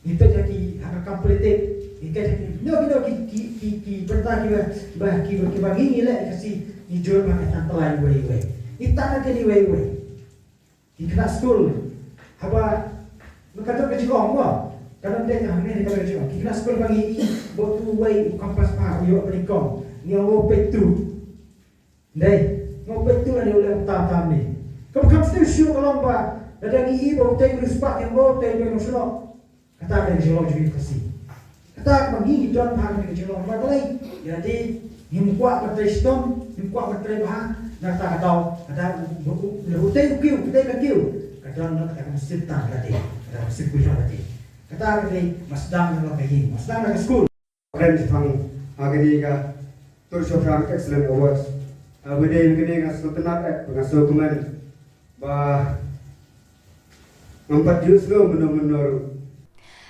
Ngi peit ha ki, ha ka kam politik, ngi peit ha ki, no, no, ki, ki, ki, ki bynta kiba, kiba, kiba, kiba ngi ngi leh Khasi, ngi jur ba ka tang tlai wei wei. Ngi tang ha kane wei wei. Ki khynnah skul, haba, ka don ka jingong mo, ka don dei ka hangne ka don ka jingong. Ki khynnah skul ba ngi i, ba utu uwei u kam pass ba, u ïoh ba nyngkong, ngi ong u peit tu. Dei, nga peit tu lane u leh tam tam ne. Kaba kham sniew shuh ka long ba lada ngi i ba utei u riewspah, ngi ong utei u nongshong. Kata ka dei ka jinglong jong ngi Khasi. Kata kaba ngi ngi don bha ka dei ka jinglong ba balei. Ïa dei ngim kwah ban trei shitom, ngim kwah ban trei bha. Na kata ka daw, kata u, u, u, utei u kiew, utei ka kiew. Ka don na kata ka mynsiem tang ka dei, kata ka mynsiem khuihlai ka dei. Kata ka dei, ma sdang na ka ïing, ma sdang na ka skul. Kren shaphang ha kane ka Tur Shaphrang Excellent Awards. Ah, ba dei kane nga sngewtynnat eh, nga sngewkmen ba ngam pat ju sngew mynno mynno ruh.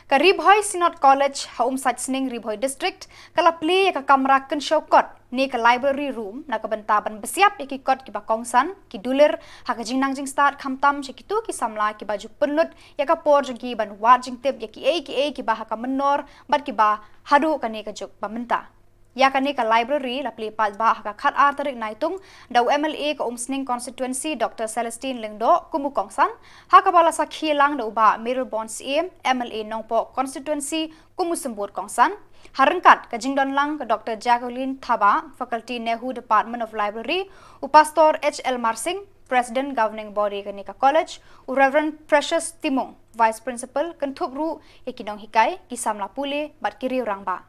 Ka Ri Bhoi Synod College ha Umsait Sning, Ri Bhoi District, ka la plie ïa ka kamra kynshew kot ne ka library room na ka bynta ban bsiap ïa ki kot kiba kongsan, ki dulir ha ka jingnang jingstad, khamtam sha kito ki samla kiba ju pynlut ïa ka por jong ki ban wad jingtip ïa kiei kiei kiba ha ka mynnor bad kiba haduh kane ka juk ba mynta. Ïa kane ka library la plie paidbah ha ka khatar tarik Naitung da u M L A ka Umsning Constituency, Doctor Celestine Lyngdoh, kum u kongsan, ha kaba la sakhi lang da u Bah Mayralborn Syiem, M L A Nongpoh Constituency, kum u symbud kongsan. Ha ryngkat ka jingdon lang ka Doctor Jacqueline Thabah, Faculty, NEHU, Department of Library, u Pastor H L Marsing, President Governing Body kane ka college, u Reverend Precious Timung, Vice Principal, kynthup ruh ïa ki nonghikai, ki samla pule bad ki riew rangbah.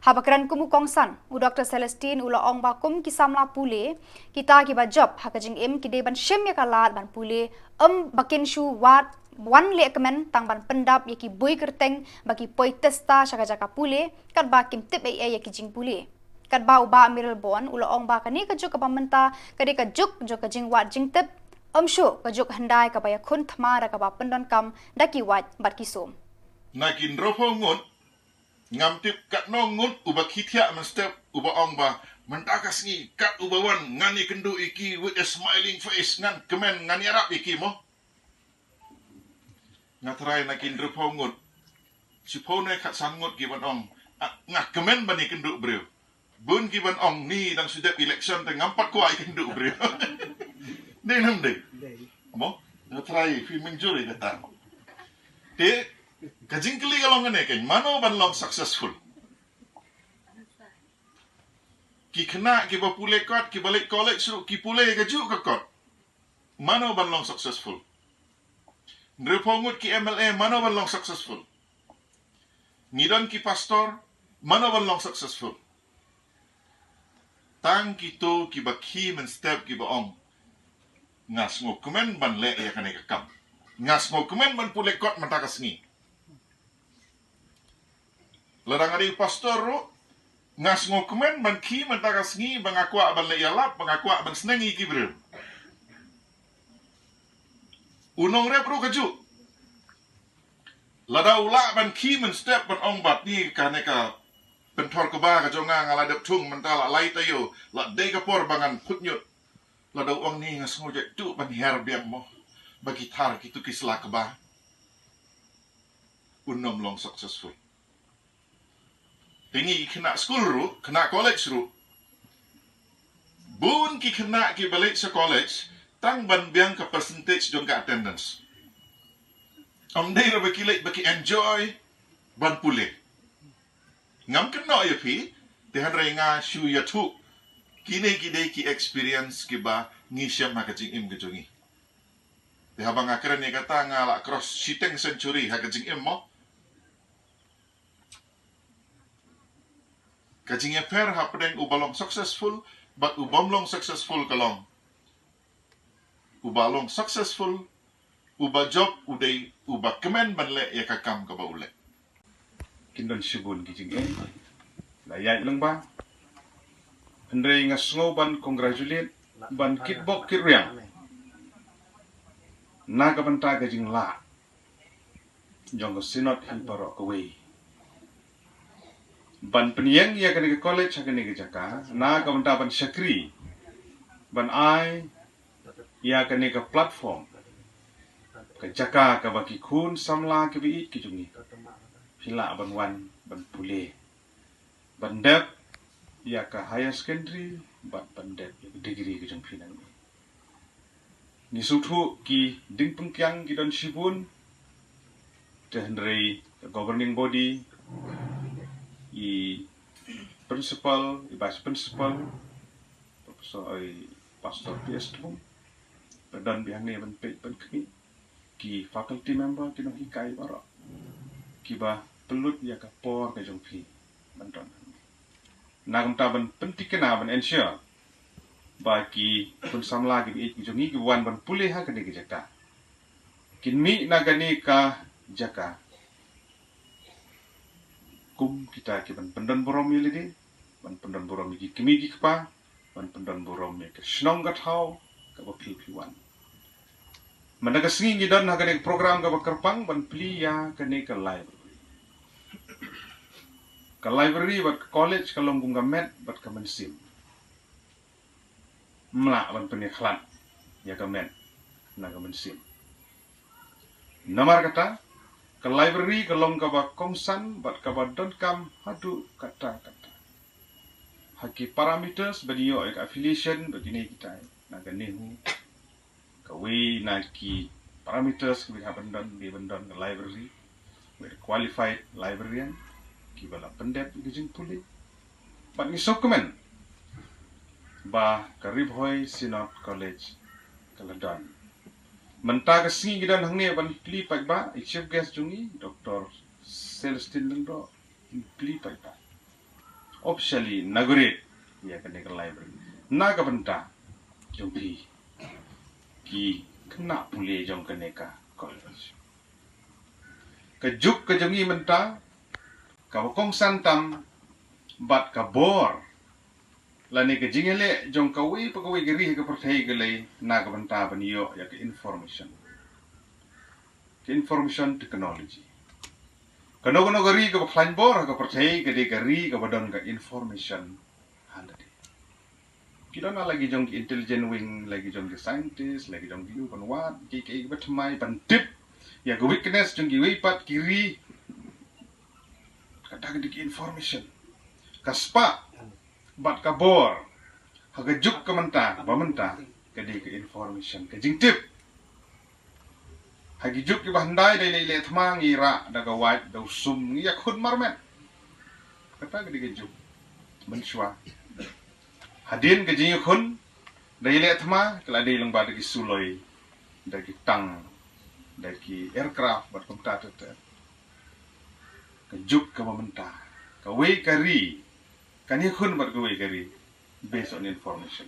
Haba kren kum u kongsan, u Doctor Celestine u la ong ba kum ki samla pule, kita kiba jop ha ka jingim ki dei ban shim ïa ka lad ban pule, ym ba kin shu wad wan lehkmen tang ban pyndap ïa ki boi kyrteng ba ki poi testa sha ka jaka pule, katba kim tip ei ei ïa ki jingpule. Katba u Bah Mayralborn u la ong ba kane ka juk kaba mynta ka dei ka juk jong ka jingwad jingtip, ym shuh ka juk hyndai kaba ïakhun thma da kaba pyndonkam da ki wait bad ki sum. Na ki hynriewphew ngut, ngam tip katno ngut uba khithiah mynstep uba ong ba mynta ka sngi kat uba wan ngan ïakynduh ïa ki with a smiling face, ngan kmen, ngan ïarap ïa ki mo. Nga tharai na ki hynriewphew ngut, shiphew ne khatsan ngut ki ban ong, "Ah, nga kmen ban ïakynduh briew." Bun ki ban ong, "Ni dang shu dep election te ngam pat kwah ïakynduh briew." Dei ne ym dei? Mo? Nga tharai phi mynjur ïa kata. Te ka jingkylli ka long kane, kane mano ban long successful? Ki khynnah kiba pule kot, kiba leit college ruh ki pule kajuh ka kot. Mano ban long successful? Hynriewphew ngut ki M L A, mano ban long successful? Ngi don ki pastor, mano ban long successful? Tang kito kiba khie mynstep kiba ong, "Nga sngewkmen ban leh ïa kane ka kam. Nga sngewkmen ban pule kot mynta ka sngi." Lada nga dei pastor ruh, Nga sngewkmen ban khie mynta ka sngi ba nga kwah ban leh ïalap, ba nga kwah ban sneng ïa ki briew. U nongrep ruh kajuh. Lada u lah ban khie mynstep ban ong ba ni kane ka pynthor kba ka jong nga nga la dep thung mynta la lai taïew, la dei ka por ba ngan put ñiut. Lada u ong ni nga sngew jaituh ban hiar biang mo. Ba ki thar kitu ki sla kba. Un ym long successful. Te ngi ki khynnah skul ruh, khynnah college ruh. Bun ki khynnah kiba leit sha college, tang ban biang ka percentage jong ka attendance. Ym dei ruh ba ki leit ba ki enjoy ban pule. Ngam kynnoh ïa phi, te hynrei nga shu ïathuh. Kine ki dei ki experience kiba ngi shem ha ka jingim ka jong ngi. Te haba nga kren ïa kata nga la cross shiteng century ha ka jingim mo. Ka jingïapher hapdeng uba long successful bad u bym long successful ka long, uba long successful, uba jop u dei uba kmen ban leh ïa ka kam kaba u leh. Kin don shibun ki jingim la ïaid lyngba. Hynrei nga sngew ban congratulate, ban kitbok kitrwiang na ka bynta ka jinglah jong ka Synod hi baroh kawei ban pynïeng ïa kane ka college ha kane ka jaka na ka bynta ban shakri, ban ai ïa kane ka platform, ka jaka kaba ki khun samla kiba ïeit ki jong ngi phi lah ban wan ban pule, ban dep ïa ka higher secondary bad ban dep ïa ka degree ka jong phi nangne. Ngi sngewthuh ki ding pynkiang ki don shibun, te hynrei ka governing body, i principal, i vice principal, Professor, i Pastor P S Thung, ba don biang ne ban peit ban khmih, ki faculty member, ki nonghikai baroh kiba pynlut ïa ka por ka jong phi ban don. Na ka bynta ban pyntikna ban ensure ba ki khun samla kiba ïeit ki jong ngi kiba wan ban pule ha kane ka jaka kin mih na kane ka jaka kum kita ki ban pyndon burom ïa lade, ban pyndon burom ïa ki kmie ki kpa, ban pyndon burom ïa ka shnong ka thaw kaba phi phi wan. Mynta ka sngi ngi don ha kane ka program kaba kyrpang ban plie ïa kane ka library. Ka library bad ka college ka long kum ka met bad ka mynsiem. Ym lah ban pynïakhlad ïa ka met na ka mynsiem. Namar kata, ka library ka long kaba kongsan bad kaba donkam haduh katta katta. Ha ki parameters ba dei ïoh ïa ka affiliation bad kine kitai na ka NEHU. Kawei na ki parameters kiba hap ban don, dei ban don ka library with qualified librarian kiba la pyndep ïa ka jingpule. Bad ngi sngewkmen ba ka Ri Bhoi Synod College ka la don. Mynta ka sngi ngi don hangne ban plie paidbah, i chief guest jong ngi, Doctor Celestine Lyngdoh, plie paidbah. Officially inaugurate ïa kane ka library na ka bynta jong phi ki khynnah pule jong kane ka college. Ka juk ka jong ngi mynta kaba kongsan tam bad ka bor lane ka jingïaleh jong kawei pa kawei ka ri ha ka pyrthei ka lei na ka bynta ban ïoh ïa ka information. Ka information technology. Kano kano ka ri kaba khlaiñ bor ha ka pyrthei ka dei ka ri kaba don ka information ha lade. Ki don la ki jong ki intelligent wing, la ki jong ki scientist, la ki jong ki u ban wad kiei kiei kiba thymmai ban tip ïa ka weakness jong kiwei pat ki ri. Kata ka dei ka information. Ka spah bad ka bor ha ka juk ka mynta ba mynta ka dei ka information, ka jingtip. Ha ki juk kiba hyndai da i leh thma ngi rah da ka wait da u sum, ngi ïakhun marmet. Kata ka dei ka juk mynshuwa. Hadien ka jingïakhun da i leh thma ka la dei lyngba da ki suloi, da ki tank, da ki aircraft bad kumta ter ter. Ka juk kaba mynta, kawei ka ri kan ïakhun bad kawei ka ri based on information.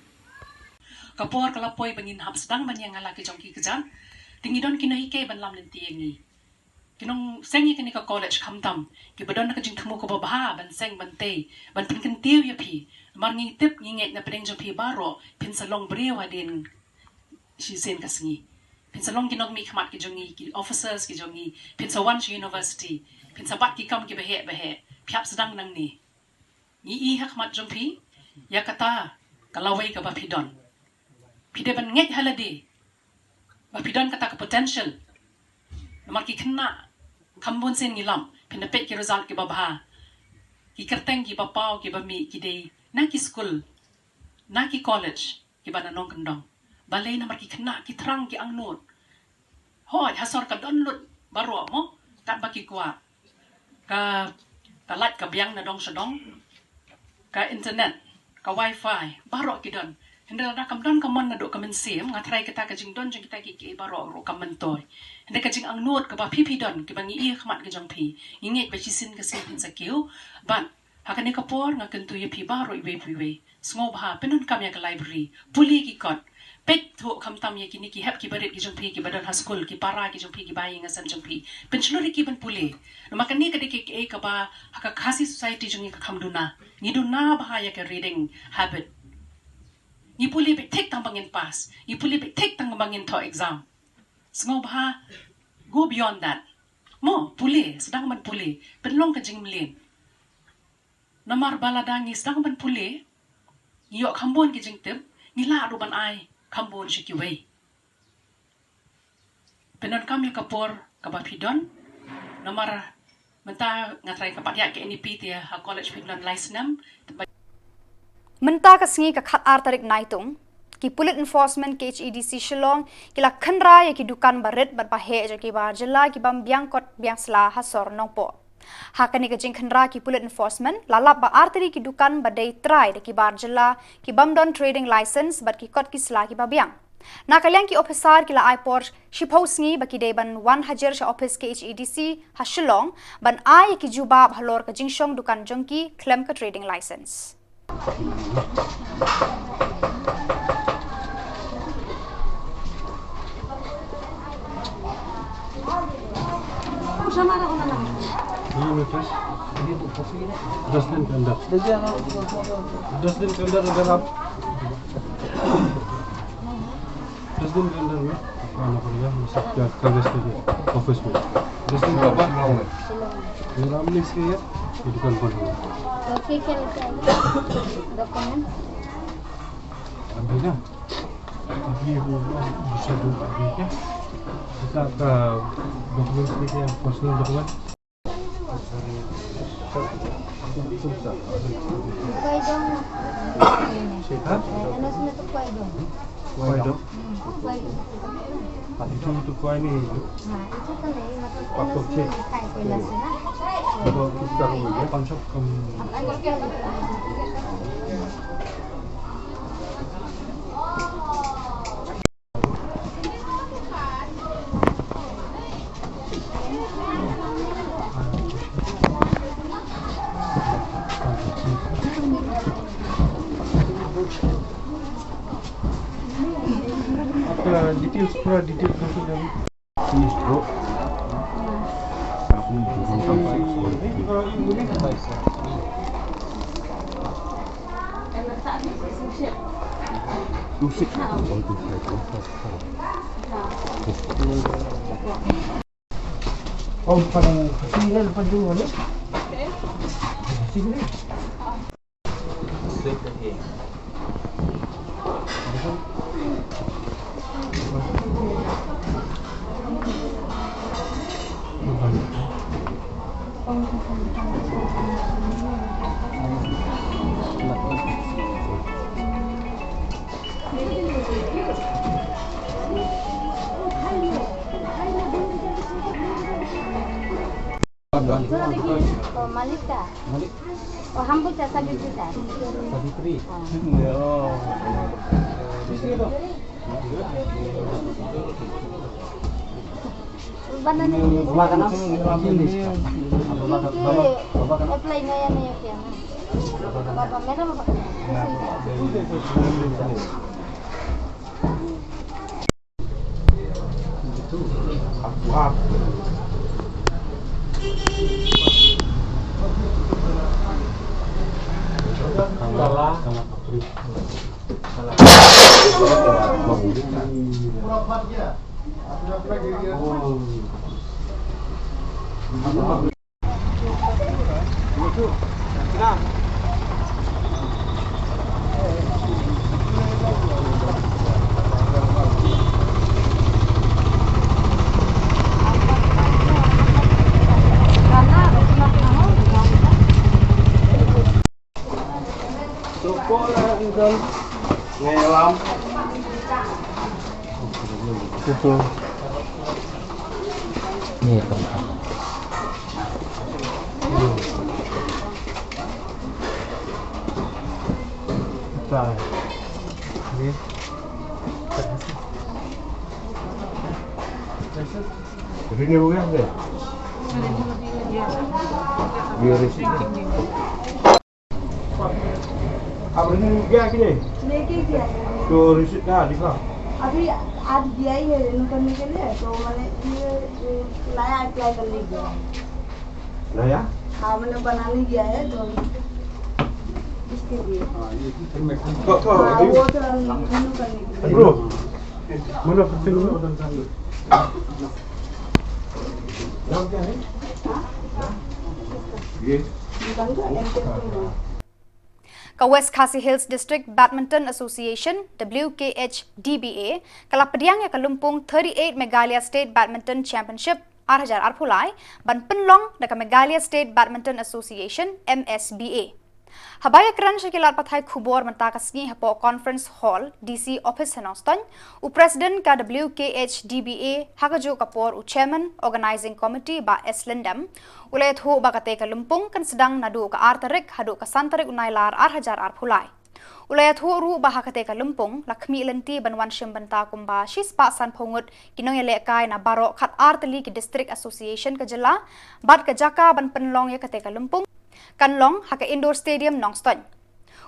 Ka por ka la poi ba ngin hap sdang ban ïa nga la ki jong ki kjat. Te ngi don ki nonghikai ban lam lynti ïa ngi. Ki nongseng ïa kane ka college khamtam kiba don ka jingthmu kaba bha ban seng ban tei ban pynkyntiew ïa phi. Namar ngi tip ngi ngeit na pdeng jong phi baroh phin sa long briew hadien shisien ka sngi. Phin sa long ki nongmihkhmat ki jong ngi, ki officers ki jong ngi, phin sa wan sha university, phin sa bat ki kam kiba heh ba heh. Phi hap sdang nangne. Ngi i ha khmat jong phi ïa kata ka lawei kaba phi don. Phi dei ban ngeit ha lade ba phi don kata ka potential. Namar ki khynnah kham bun sien ngi lap, phin da peit ki result kiba bha. Ki kyrteng kiba paw kiba mih ki dei na ki skul, na ki college kiba na nongkyndong. Balei? Namar ki khynnah ki thrang, ki angnud. Hooid, ha sor ka don lut baroh mo, katba ki kwah. Ka, ka light ka biang na dong sha dong, ka internet, ka wifi, baroh ki don. Hynrei lada kam don ka mon naduh ka mynsiem, nga tharai kata ka jingdon jong kita kiei kiei baroh ruh kam myntoi. Hynrei ka jingangnud kaba phi phi don, kiba ngi i ha khmat ka jong phi, ngi ngeit ba shisien ka sngi phin sa kiew. Bad ha kane ka por nga kyntu ïa phi baroh iwei pa iwei, sngewbha pyndonkam ïa ka library, pule ki kot. Peit thuh khamtam ïa kine ki hep ki barit ki jong phi kiba don ha skul, ki para ki jong phi, ki bahaïing hasem jong phi. Pynshlur ïa ki ban pule. Namar kane ka dei kaei kaei kaba ha ka Khasi society jong ngi ka kham duna. Ngi duna bha ïa ka reading habit. Ngi pule beit thik tang ba ngin pass, ngi pule beit thik tang ba ngin thoh exam. Sngewbha, go beyond that. Mo, pule, sdang ban pule, pynlong ka jingmlien. Namar ba lada ngi sdang ban pule, ngi ïoh kham bun ki jingtip, ngi lah ruh ban ai kham bun sha kiwei. Pyndonkam ïa ka por kaba phi don. Namar mynta nga tharai ka pat ïa ka N E P te ha college phi don lai snem. Mynta ka sngi ka khat ar tarik Naitung, ki pulit enforcement K H A D C Shillong ki la khynra ïa ki dukan barit bad baheh jong ki bar jylla ki bam biang kot biang sla ha sor Nongpoh. Ha kane ka jingkhynra ki pulit enforcement la lap ba artylli ki dukan ba dei trai da ki bar jylla ki bam don trading license bad ki kot ki sla kiba biang. Na ka liang ki ophisar ki la ai por shiphew sngi ba ki dei ban wan hajir sha ophis K H A D C ha Shillong ban ai ïa ki jubab halor ka jingshong dukan jong ki khlem ka trading license. ये मेरे पास दस दिन के अंदर, दस दिन के अंदर अगर आप दस दिन के अंदर में आपको आना पड़ेगा, हम सब क्या कागज के लिए ऑफिस में। दस दिन के बाद अगर आप नहीं किए, ये दुकान बंद होगा। तो क्या क्या लेके आएंगे? डॉक्यूमेंट? अभी ना, अभी वो दूसरा दो अभी क्या, जैसे आपका डॉक्यूमेंट्स लेके आए, पर्सनल डॉक्यूमेंट। Kwai dong. Anu sini tu kwai dong. Kwai dong. Hmm, kwai dong. Itu, itu kwai ni. Nah, itu kan ni, maksud anu sini kai kai nasi na. Itu kita rumah ya, pancok kem. आपका डिटेल्स, पूरा डिटेल्स हमको दे दो। Finish, bro. Two six. One, two, three, four, five, six. Oh, parang kasi na pa dun, ano? Sige na. Oh, Malika. Malik. Oh, Hambucha Sabitri ta. Sabitri. Ah. Oh. Bana ni. Baba ka nam? Ki apply naya naya kya na? Baba, madam. Itu. Wah. अब रिन्यू किया कि नहीं? लेके गया है। तो रिसीट कहाँ दिखा? अभी आज गया ही है रिन्यू करने के लिए, तो मैंने ये, ये नया अप्लाई करने गया है। नया? हाँ, मैंने बनाने गया है, तो इसके लिए। हाँ, ये फिर मैं तो, तो, हाँ, अभी वो तो रिन्यू करने के लिए। ब्रो, मैंने फिर नाम क्या है? ये निकाल दो, एंटर कर दो। Ka West Khasi Hills District Badminton Association, W K H D B A, ka la pdiang ïa ka lympung thirty-eight Meghalaya State Badminton Championship ar hajar arphew lai ban pynlong da ka Meghalaya State Badminton Association, M S B A. Haba ïakren sha ki lad pathai khubor mynta ka sngi hapoh Conference Hall, D C Office ha Nongstoiñ, u President ka W K H D B A ha kajuh ka por u Chairman Organising Committee Bah S Lyngdoh u la ïathuh ba kata ka lympung kan sdang naduh ka ar tarik haduh ka san tarik u Nailar ar hajar arphew lai. U la ïathuh ruh ba ha kata ka lympung la khmih lynti ban wan shim bynta kumba shispah sanphew ngut ki nongïalehkai na baroh khatar tylli ki district association ka jylla bad ka jaka ban pynlong ïa kata ka lympung kan long ha ka Indoor Stadium Nongstoiñ.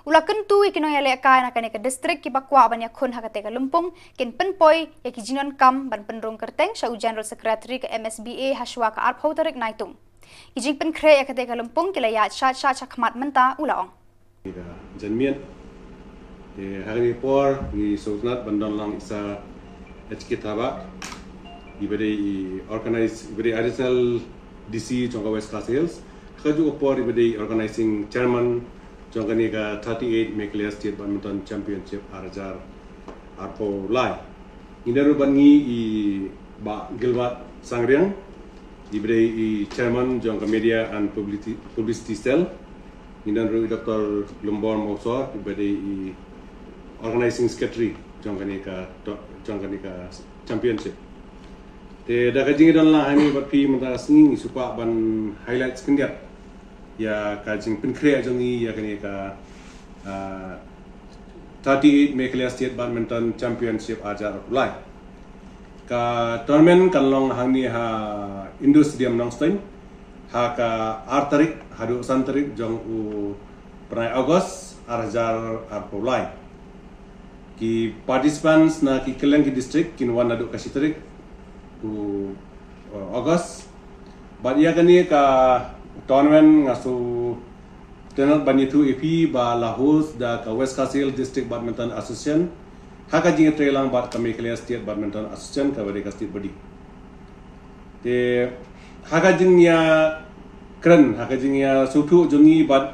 U la kyntu ïa ki nongïalehkai na kane ka district kiba kwah ban ïakhun ha kata ka lympung kin pynpoi ïa ki jingdonkam ban pynrung kyrteng sha u General Secretary ka M S B A ha shuwa ka arphew tarik Naitung. Ki jingpynkhreh ïa kata ka lympung ki la ïaid shah shah shakhmat mynta, u la ong. Janmiet. Te ha kane ka por ngi sngewtynnat ban don lang i Sir H K Thabah, iba dei i organize, iba dei additional D C jong ka West Khasi Hills. Ha kajuh ka por iba dei i organizing chairman jong kane ka thirty-eight Meghalaya State Badminton Championship ar hajar arphew lai. Ngi don ruh bad ngi i Bah Gilbert Sangriang, iba dei i chairman jong ka Media and Publicity, Publicity Cell. Ngi don ruh i Doctor Lumbor Mawsor, iba dei i organizing secretary jong kane ka to-, jong kane ka championship. Te da ka jingdon lang hangne bad phi mynta ka sngi ngi sngewkwah ban highlight khyndiat ïa ka jingpynkhreh jong ngi ïa kane ka, ah, thirty-eight Meghalaya State Badminton Championship ar hajar arphew lai. Ka tournament kan long hangne ha Indoor Stadium Nongstoiñ ha ka ar tarik haduh san tarik jong u bnai August ar hajar arphew lai. Ki participants na ki kylleng ki district kin wan naduh ka shi tarik u, uh, August. Bad ïa kane ka tournament nga sngewtynnat ban ïathuh ïa phi ba la host da ka West Khasi Hills District Badminton Association ha ka jingïatreilang bad ka Meghalaya State Badminton Association kaba dei ka state body. Te ha ka jingïakren, ha ka jingïasngewthuh jong ngi bad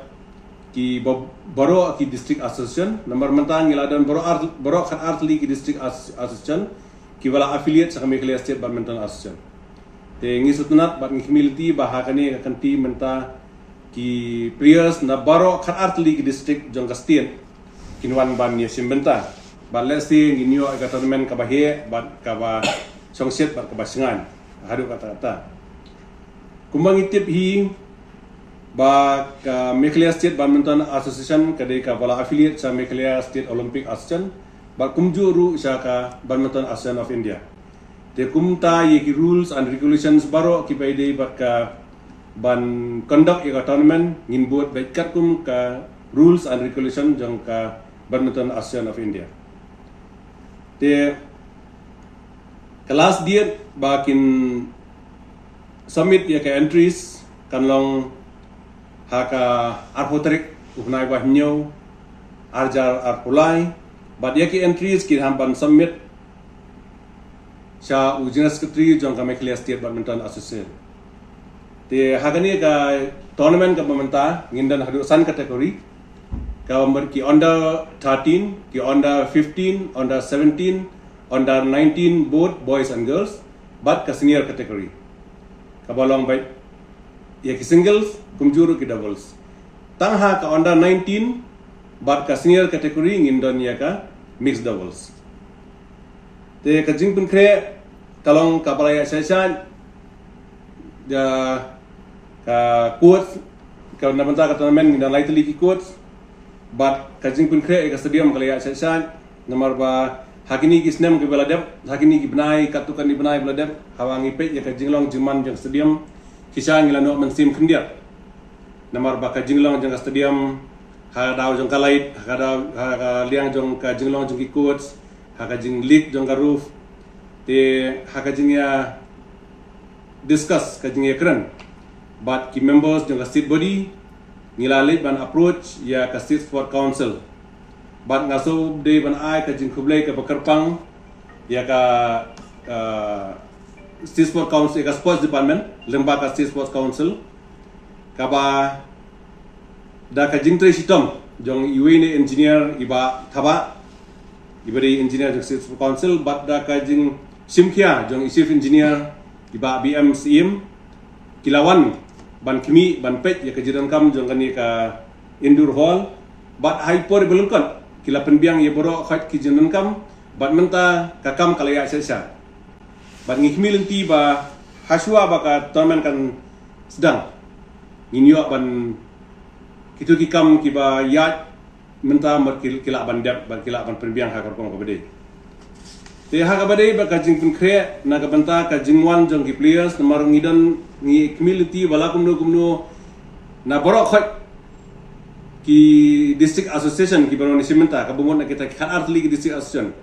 ki ba-, baroh ki district association, namar mynta ngi la don baroh ar, baroh khatar tylli ki district as-, association kiba la affiliate sha ka Meghalaya State Badminton Association. Te ngi sngewtynnat bad ngi khmih lynti ba ha kane ka kynti mynta ki players na baroh khatar tylli ki district jong ka state kin wan ban ïashim bynta. Bad let's say ngin ïoh ïa ka tournament kaba heh bad kaba shongshit bad kaba shngaiñ haduh katta katta. Kumba ngi tip hi ba ka Meghalaya State Badminton Association ka dei kaba la affiliate sha Meghalaya State Olympic Association bad kumjuh ruh sha ka Badminton Association of India. Te kumta ïa ki rules and regulations baroh kiba ïadei bad ka ban conduct ïa ka tournament ngin bud beit katkum ka rules and regulation jong ka Badminton Association of India. Te ka last date ba kin submit ïa ka entries kan long ha ka arphew tarik u bnai ba hynñiew, arhajar arphew lai, bad ïa ki entries ki hap ban submit sha u General Secretary jong ka Meghalaya State Badminton Association. Te ha kane ka tournament kaba mynta ngin don haduh san category, kaba mut ki under thirteen, ki under fifteen, under seventeen, under nineteen, both boys and girls, bad ka senior category, kaba long beit ïa ki singles, kumjuh ruh ki doubles. Tang ha ka under nineteen bad ka senior category ngin don ïa ka mixed doubles. Te ka jingpynkhreh ka long kaba la ïaid shai shai, ïa ka coach, ka na bynta ka tournament ngin don lai tylli ki coach, bad ka jingpynkhreh ïa ka stadium ka la ïaid shai shai. Namar ba ha kine ki snem kiba la dep, ha kine ki bnai, katto katne bnai ba la dep, haba ngi peit ïa ka jinglong jingman jong ka stadium, shisha ngi la noh mynsiem khyndiat. Namar ba ka jinglong jong ka stadium, ha ka daw jong ka light, ha ka daw, ha ka liang jong ka jinglong jong ki coach, ha ka jingleak jong ka roof, te ha ka jingïa discuss, ka jingïakren bad ki members jong ka state body, ngi la leit ban approach ïa ka State Sport Council. Bad nga shu dei ban ai ka jingkhublei kaba kyrpang ïa ka, uh, State Sport Council, ïa ka Sports Department lyngba ka State Sports Council, kaba da ka jingtrei shitom jong iwei na engineer, i Bah Thabah, iba dei engineer jong State Sport Council, bad da ka jingshimkhia jong i chief engineer, i Bah B M Syiem, ki la wan ban khmih, ban peit ïa ka jingdonkam jong kane ka indoor hall, bad ha i por iba lyngkot ki la pynbiang ïa baroh khoit ki jingdonkam, bad mynta ka kam ka la ïaid shai shai. Bad ngi khmih lynti ba hashwa ba ka tournament kan sdang, ngin ïoh ban kito ki kam kiba ïaid mynta, bad ki, ki lah ban dep, bad ki lah ban pynbiang ha ka rukom kaba dei. Te ha kaba dei bad ka jingpynkhreh na ka bynta ka jingwan jong ki players, namar ngi don, ngi khmih lynti ba la kumno kumno na baroh khoit ki district association kiba don shim mynta, kaba mut na kita ki khatar tylli ki district association,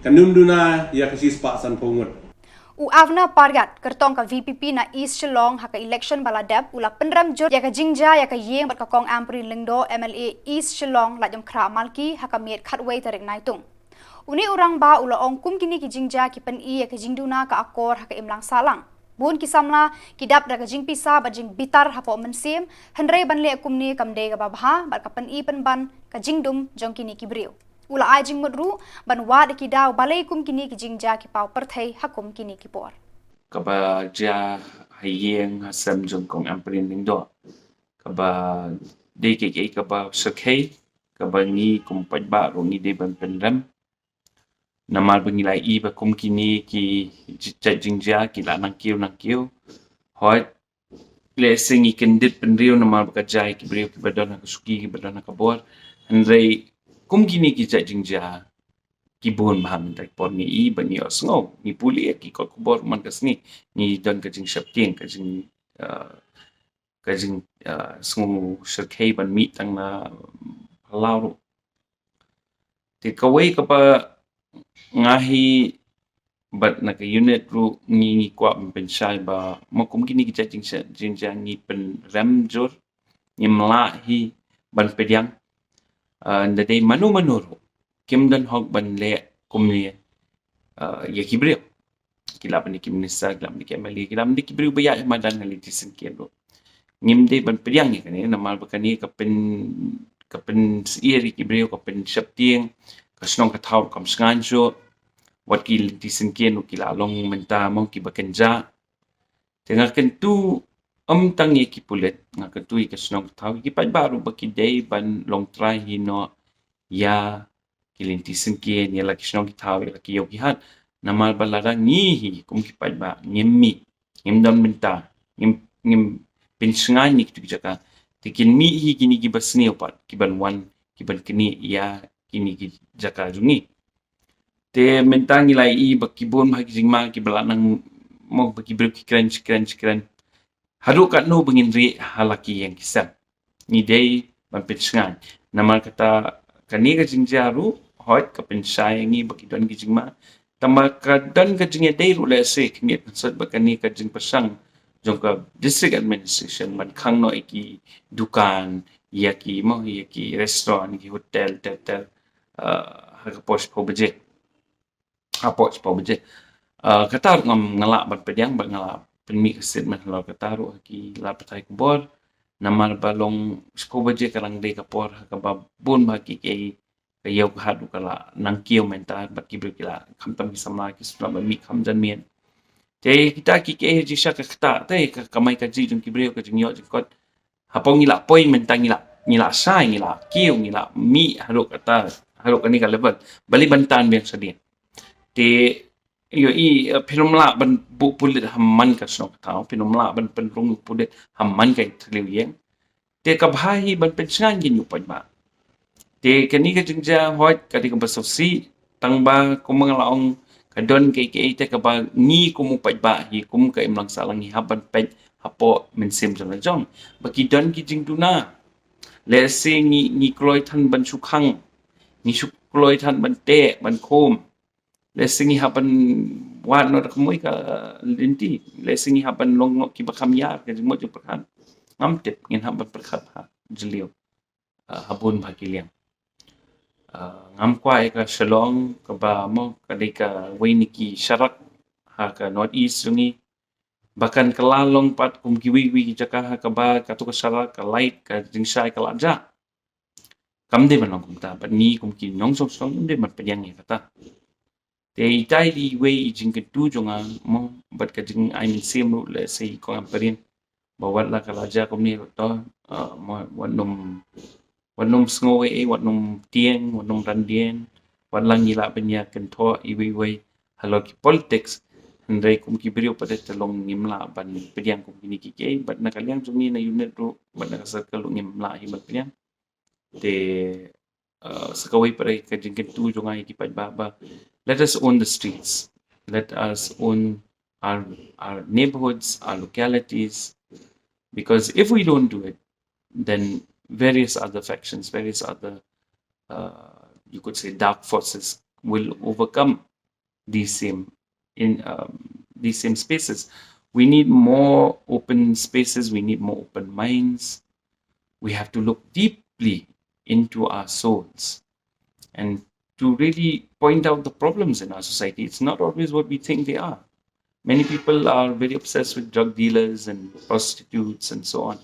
kan ym duna ïa ka shispah sanphew ngut. U Avner Parriat, kyrtong ka V P P na East Shillong ha ka election ba la dep, u la pynrem jur ïa ka jingjia ïa ka ïing bad ka Kong Ampareen Lyngdoh, M L A East Shillong Laitumkhrah Malki, ha ka miet khatwei tarik Naitung. Une u rangbah u la ong kum kine ki jingjia ki pyni ïa ka jingduna ka akor ha ka imlang sahlang. Bun ki samla ki dap da ka jingpisa bad jingbitar hapoh mynsiem, hynrei ban leh kumne kam dei kaba bha bad ka pyni pynban ka jingdum jong kine ki briew. U la ai jingmut ruh ban wad ïa ki daw balei kum kine ki jingjia ki paw pyrthei ha kum kine ki por. Kaba jia ha ïing ha sem jong Kong Ampareen Lyngdoh, kaba dei kaei kaei kaba shyrkhei, kaba ngi kum paidbah ruh ngi dei ban pynrem. Namar ba ngi la ïohi ba kum kine ki jait jingjia ki la nang kiew nang kiew. Hooid, lehse ngi kyndit bynriew namar ba ka jia ïa ki briew kiba don ha ka shuki, kiba don ha ka bor. Hynrei kum kine ki jait jingjia ki bun bha mynta ki por, ngi ïohi ba ngi ïohsngew, ngi pule ïa ki kot khubor man ka sngi, ngi don ka jingsheptieng, ka jing, ah, ka jing, ah, sngew shyrkhei ban mih tang na phyllaw ruh. Te kawei kaba nga hi bad na ka unit ruh ngi, ngi kwah ban pynshai ba ma kum kine ki jait jing, jingjia ngi pynrem jur, ngim lah hi ban pdiang. Ah, ynda dei mano mano ruh kim don hok ban leh kumne, ah, ïa ki briew. Ki lah ban dei ki minister, ki lah ban dei ki M L A, ki lah ban dei ki briew ba ïaid ha madan ha lynti syngkien ruh. Ngim dei ban pdiang ïa kane namar ba kane ka pyn, ka pynsyier ïa ki briew, ka pynsheptieng, ka shnong ka thaw kam shngaiñ shuh. Wat ki lynti syngkien ruh ki la long mynta mo kiba kynjah. Te nga kyntu ym tang ïa ki pulit, nga kyntu ïa ka shnong ka thaw, ïa ki paidbah ruh ba ki dei ban long trai hi noh ïa ki lynti syngkien, ïa la ki shnong ki thaw, ïa la ki ïew ki hat. Namar ba lada ngi hi kum ki paidbah ngim mih, ngim don bynta, ngim, ngim pynshngaiñ ïa kito ki jaka, te kin mih hi kine kiba sniew pat, kiban wan, kiban knieh ïa kine ki jaka jong ngi. Te mynta ngi la ïohi ba ki bun bha ki jingma kiba la nang, mo, ba ki briew ki kren, shi kren, shi kren. Haduh katno ba ngin rieh ha la ki ïing ki sem? Ngi dei ban pynshngaiñ. Namar kata kane ka jingjia ruh, hooid, ka pynshai ïa ngi ba ki don ki jingma. Tangba ka don ka jingïadei ruh lehse, khyndiat, pynsut ba kane ka jingpyrshang jong ka district administration ban khang noh ïa ki dukan, ïa ki mo, ïa ki restaurant, ki hotel ter ter, uh, ha ka por shiphew baje. Ha por shiphew baje. Uh, kata ruh ngam, nga lah ban pdiang, bad nga lah pynmih ka statement halor kata ruh ha ki lad pathai khubor. Namar ba long shiphew baje ka dang dei ka por ha kaba bun bah ki, ki ka ïew ka hat ruh ka la nang kiew mynta, bad ki briew ki la, khamtam ki samla ki shu lah ban mih kham jan miet. Te kita ki, ki ha jingshisha ka ktah, te ka kamai kajih jong ki briew, ka jingïoh jingkot. Hapoh ngi lah poi mynta, ngi lah, ngi lah shai, ngi lah kiew, ngi lah mih haduh kata, haduh kane ka level. Balei ban tan biang shadien? Te ïohi, eh, phin ym lah ban buh pulit ha man ka shnong ka thaw, phin ym lah ban pynrung pulit ha man ka thliew ïing. Te ka bha hi ban pynshngaiñ ïa u paidbah. Te kane ka jingjia hooid ka dei kaba sngewsih, tang ba kum nga la ong, ka don kaei kaei te kaba ngi kum u paidbah hi, kum ka imlang sahlang, ngi hap ban peit hapoh mynsiem jong la jong ba ki don ki jingduna. Lehse ngi, ngi kloi than ban shu khang, ngi shu kloi than ban teh, ban khum. Lehse ngi hap ban wad noh da ka mui ka lynti. Lehse ngi hap ban long noh kiba kham ïar, ka jingmut jingpyrkhat. Ngam tip, ngin hap ban pyrkhat ha jylliew, ah, ha bun bah ki liang. Ah, ngam kwah ïa ka Shillong kaba mo ka dei kawei na ki sharak ha ka North East jong ngi. Ba kan kylla long pat kum kiwei kiwei ki jaka ha kaba kato ka sharak, ka light, ka jingshai ka la jah. Kam dei ban long kumta, bad ngi kum ki nongshong shnong ym dei ban pdiang ïa kata. Te itai i dei iwei i jingkyntu jong nga mo, bad ka jingai mynsiem ruh lehse i kong Ampareen, ba wat la ka la jia kumne ruh to, ah, mo, wat nym, wat nym sngew ei ei, wat nym tieng, wat nym randien, wat la ngi lah ban ïa kynthoh iwei iwei halor ki politics. Hynrei kum ki briew pat te long ngim lah ban pdiang kum kine kiei kiei, bad na ka liang jong ngi na unit ruh, bad na ka circle ruh ngim lah hi ban pdiang. Te, uh, sa kawei pat ka jingkyntu jong nga ïa ki paidbah ba, let us own the streets. Let us own our, our neighborhoods, our localities. Because if we don't do it, then various other factions, various other, uh, you could say, dark forces will overcome these same, in, um, these same spaces. We need more open spaces. We need more open minds. We have to look deeply into our souls and to really point out the problems in our society. It's not always what we think they are. Many people are very obsessed with drug dealers and prostitutes and so on.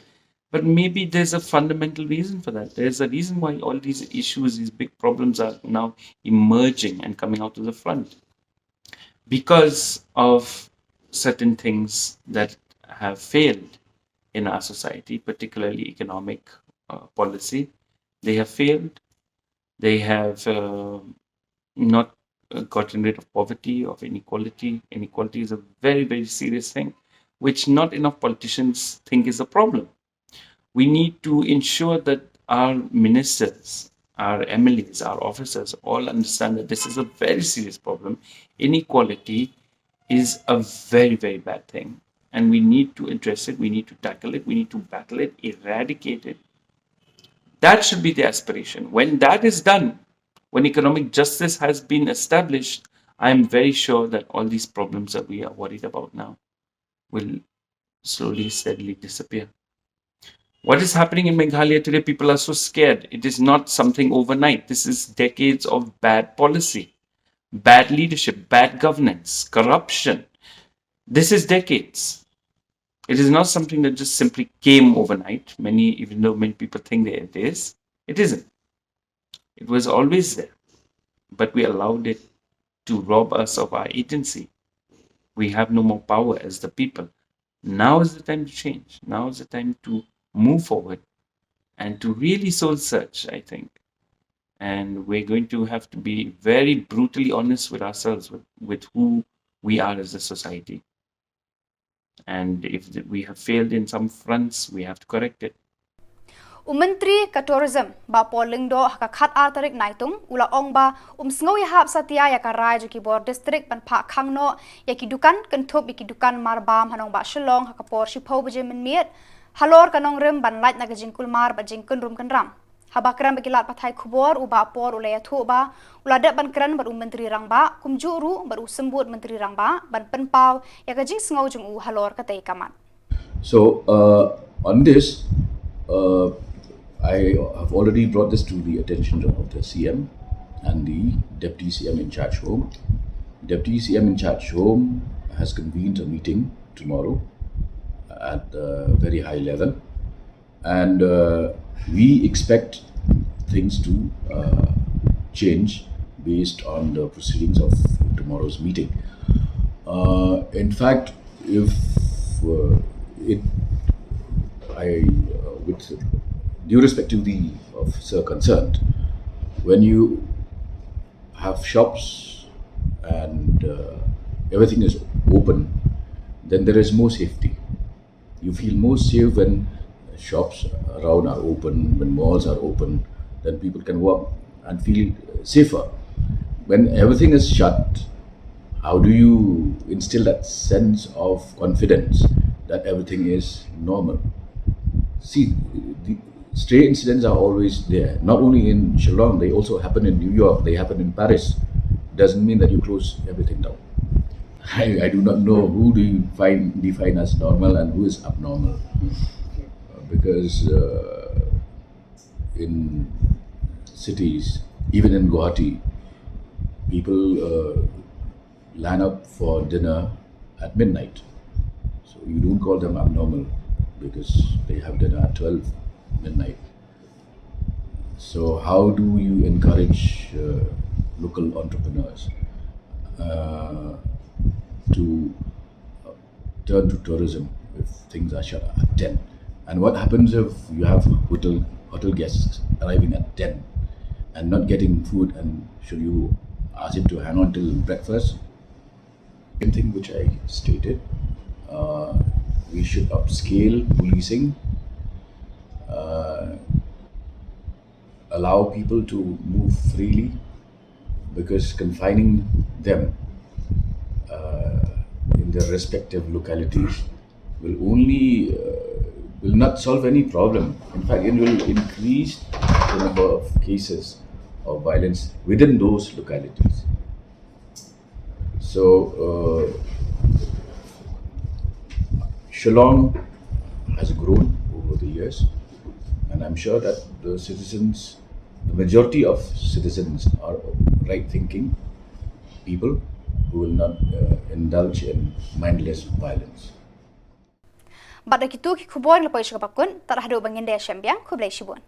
But maybe there's a fundamental reason for that. There's a reason why all these issues, these big problems are now emerging and coming out to the front. Because of certain things that have failed in our society, particularly economic, uh, policy, they have failed. They have, uh, not, uh, gotten rid of poverty, of inequality. Inequality is a very, very serious thing, which not enough politicians think is a problem. We need to ensure that our ministers, our M L As, our officers all understand that this is a very serious problem. Inequality is a very, very bad thing. And we need to address it. We need to tackle it. We need to battle it, eradicate it. That should be the aspiration. When that is done, when economic justice has been established, I am very sure that all these problems that we are worried about now will slowly, steadily disappear. What is happening in Meghalaya today? People are so scared. It is not something overnight. This is decades of bad policy, bad leadership, bad governance, corruption. This is decades. It is not something that just simply came overnight. Many, even though many people think that it is, it isn't. It was always there, but we allowed it to rob us of our agency. We have no more power as the people. Now is the time to change. Now is the time to move forward and to really soul search, I think. And we're going to have to be very brutally honest with ourselves, with, with who we are as a society. And if th-, we have failed in some fronts, we have to correct it. U Myntri ka Tourism, Bah Paul Lyngdoh, ha ka khat ar tarik Naitung, u la ong ba um sngew ïahap satia ïa ka rai jong ki bor district ban phah khang noh ïa ki dukan, kynthup ïa ki dukan marbam ha nongbah Shillong ha ka por shiphew baje mynmiet, halor ka nongrim ban lait na ka jingkulmar bad jingkynrum kynram. Haba kren bad ki lad pathai khubor, u Bah Paul u la ïathuh ba u la dep ban kren bad u Myntri Rangbah, kumjuh ruh bad u Symbud Myntri Rangbah, ban pynpaw ïa ka jingsngew jong u halor katei ka mat. So uh, on this, uh, I have already brought this to the attention of the C M and the Deputy C M in charge home. Deputy C M in charge home has convened a meeting tomorrow at a very high level, and uh, we expect things to uh, change based on the proceedings of tomorrow's meeting. Uh, in fact, if uh, it, I, uh, with due respect to the officer concerned, when you have shops and uh, everything is open, then there is more safety. You feel more safe when shops around are open, when malls are open, then people can walk and feel safer. When everything is shut, how do you instill that sense of confidence that everything is normal? See, the stray incidents are always there. Not only in Shillong, they also happen in New York, they happen in Paris. Doesn't mean that you close everything down. I, I do not know who do you find define as normal and who is abnormal, uh, because uh, in cities, even in Guwahati, people uh, line up for dinner at midnight. So you don't call them abnormal because they have dinner at twelve midnight. So how do you encourage uh, local entrepreneurs uh, to turn to tourism if things are shut at ten? And what happens if you have hotel hotel guests arriving at ten and not getting food, and should you ask him to hang on till breakfast? Same thing which I stated. Uh, we should upscale policing, uh, allow people to move freely, because confining them uh, in their respective localities will only uh, will not solve any problem. In fact, it will increase the number of cases of violence within those localities. So, uh, Shillong has grown over the years, and I'm sure that the citizens, the majority of citizens, are right thinking people who will not uh, indulge in mindless violence. Bad da kitu ki khubor la poi sha ka bakun, tad haduh ba ngin da ïashem biang, khublei shibun.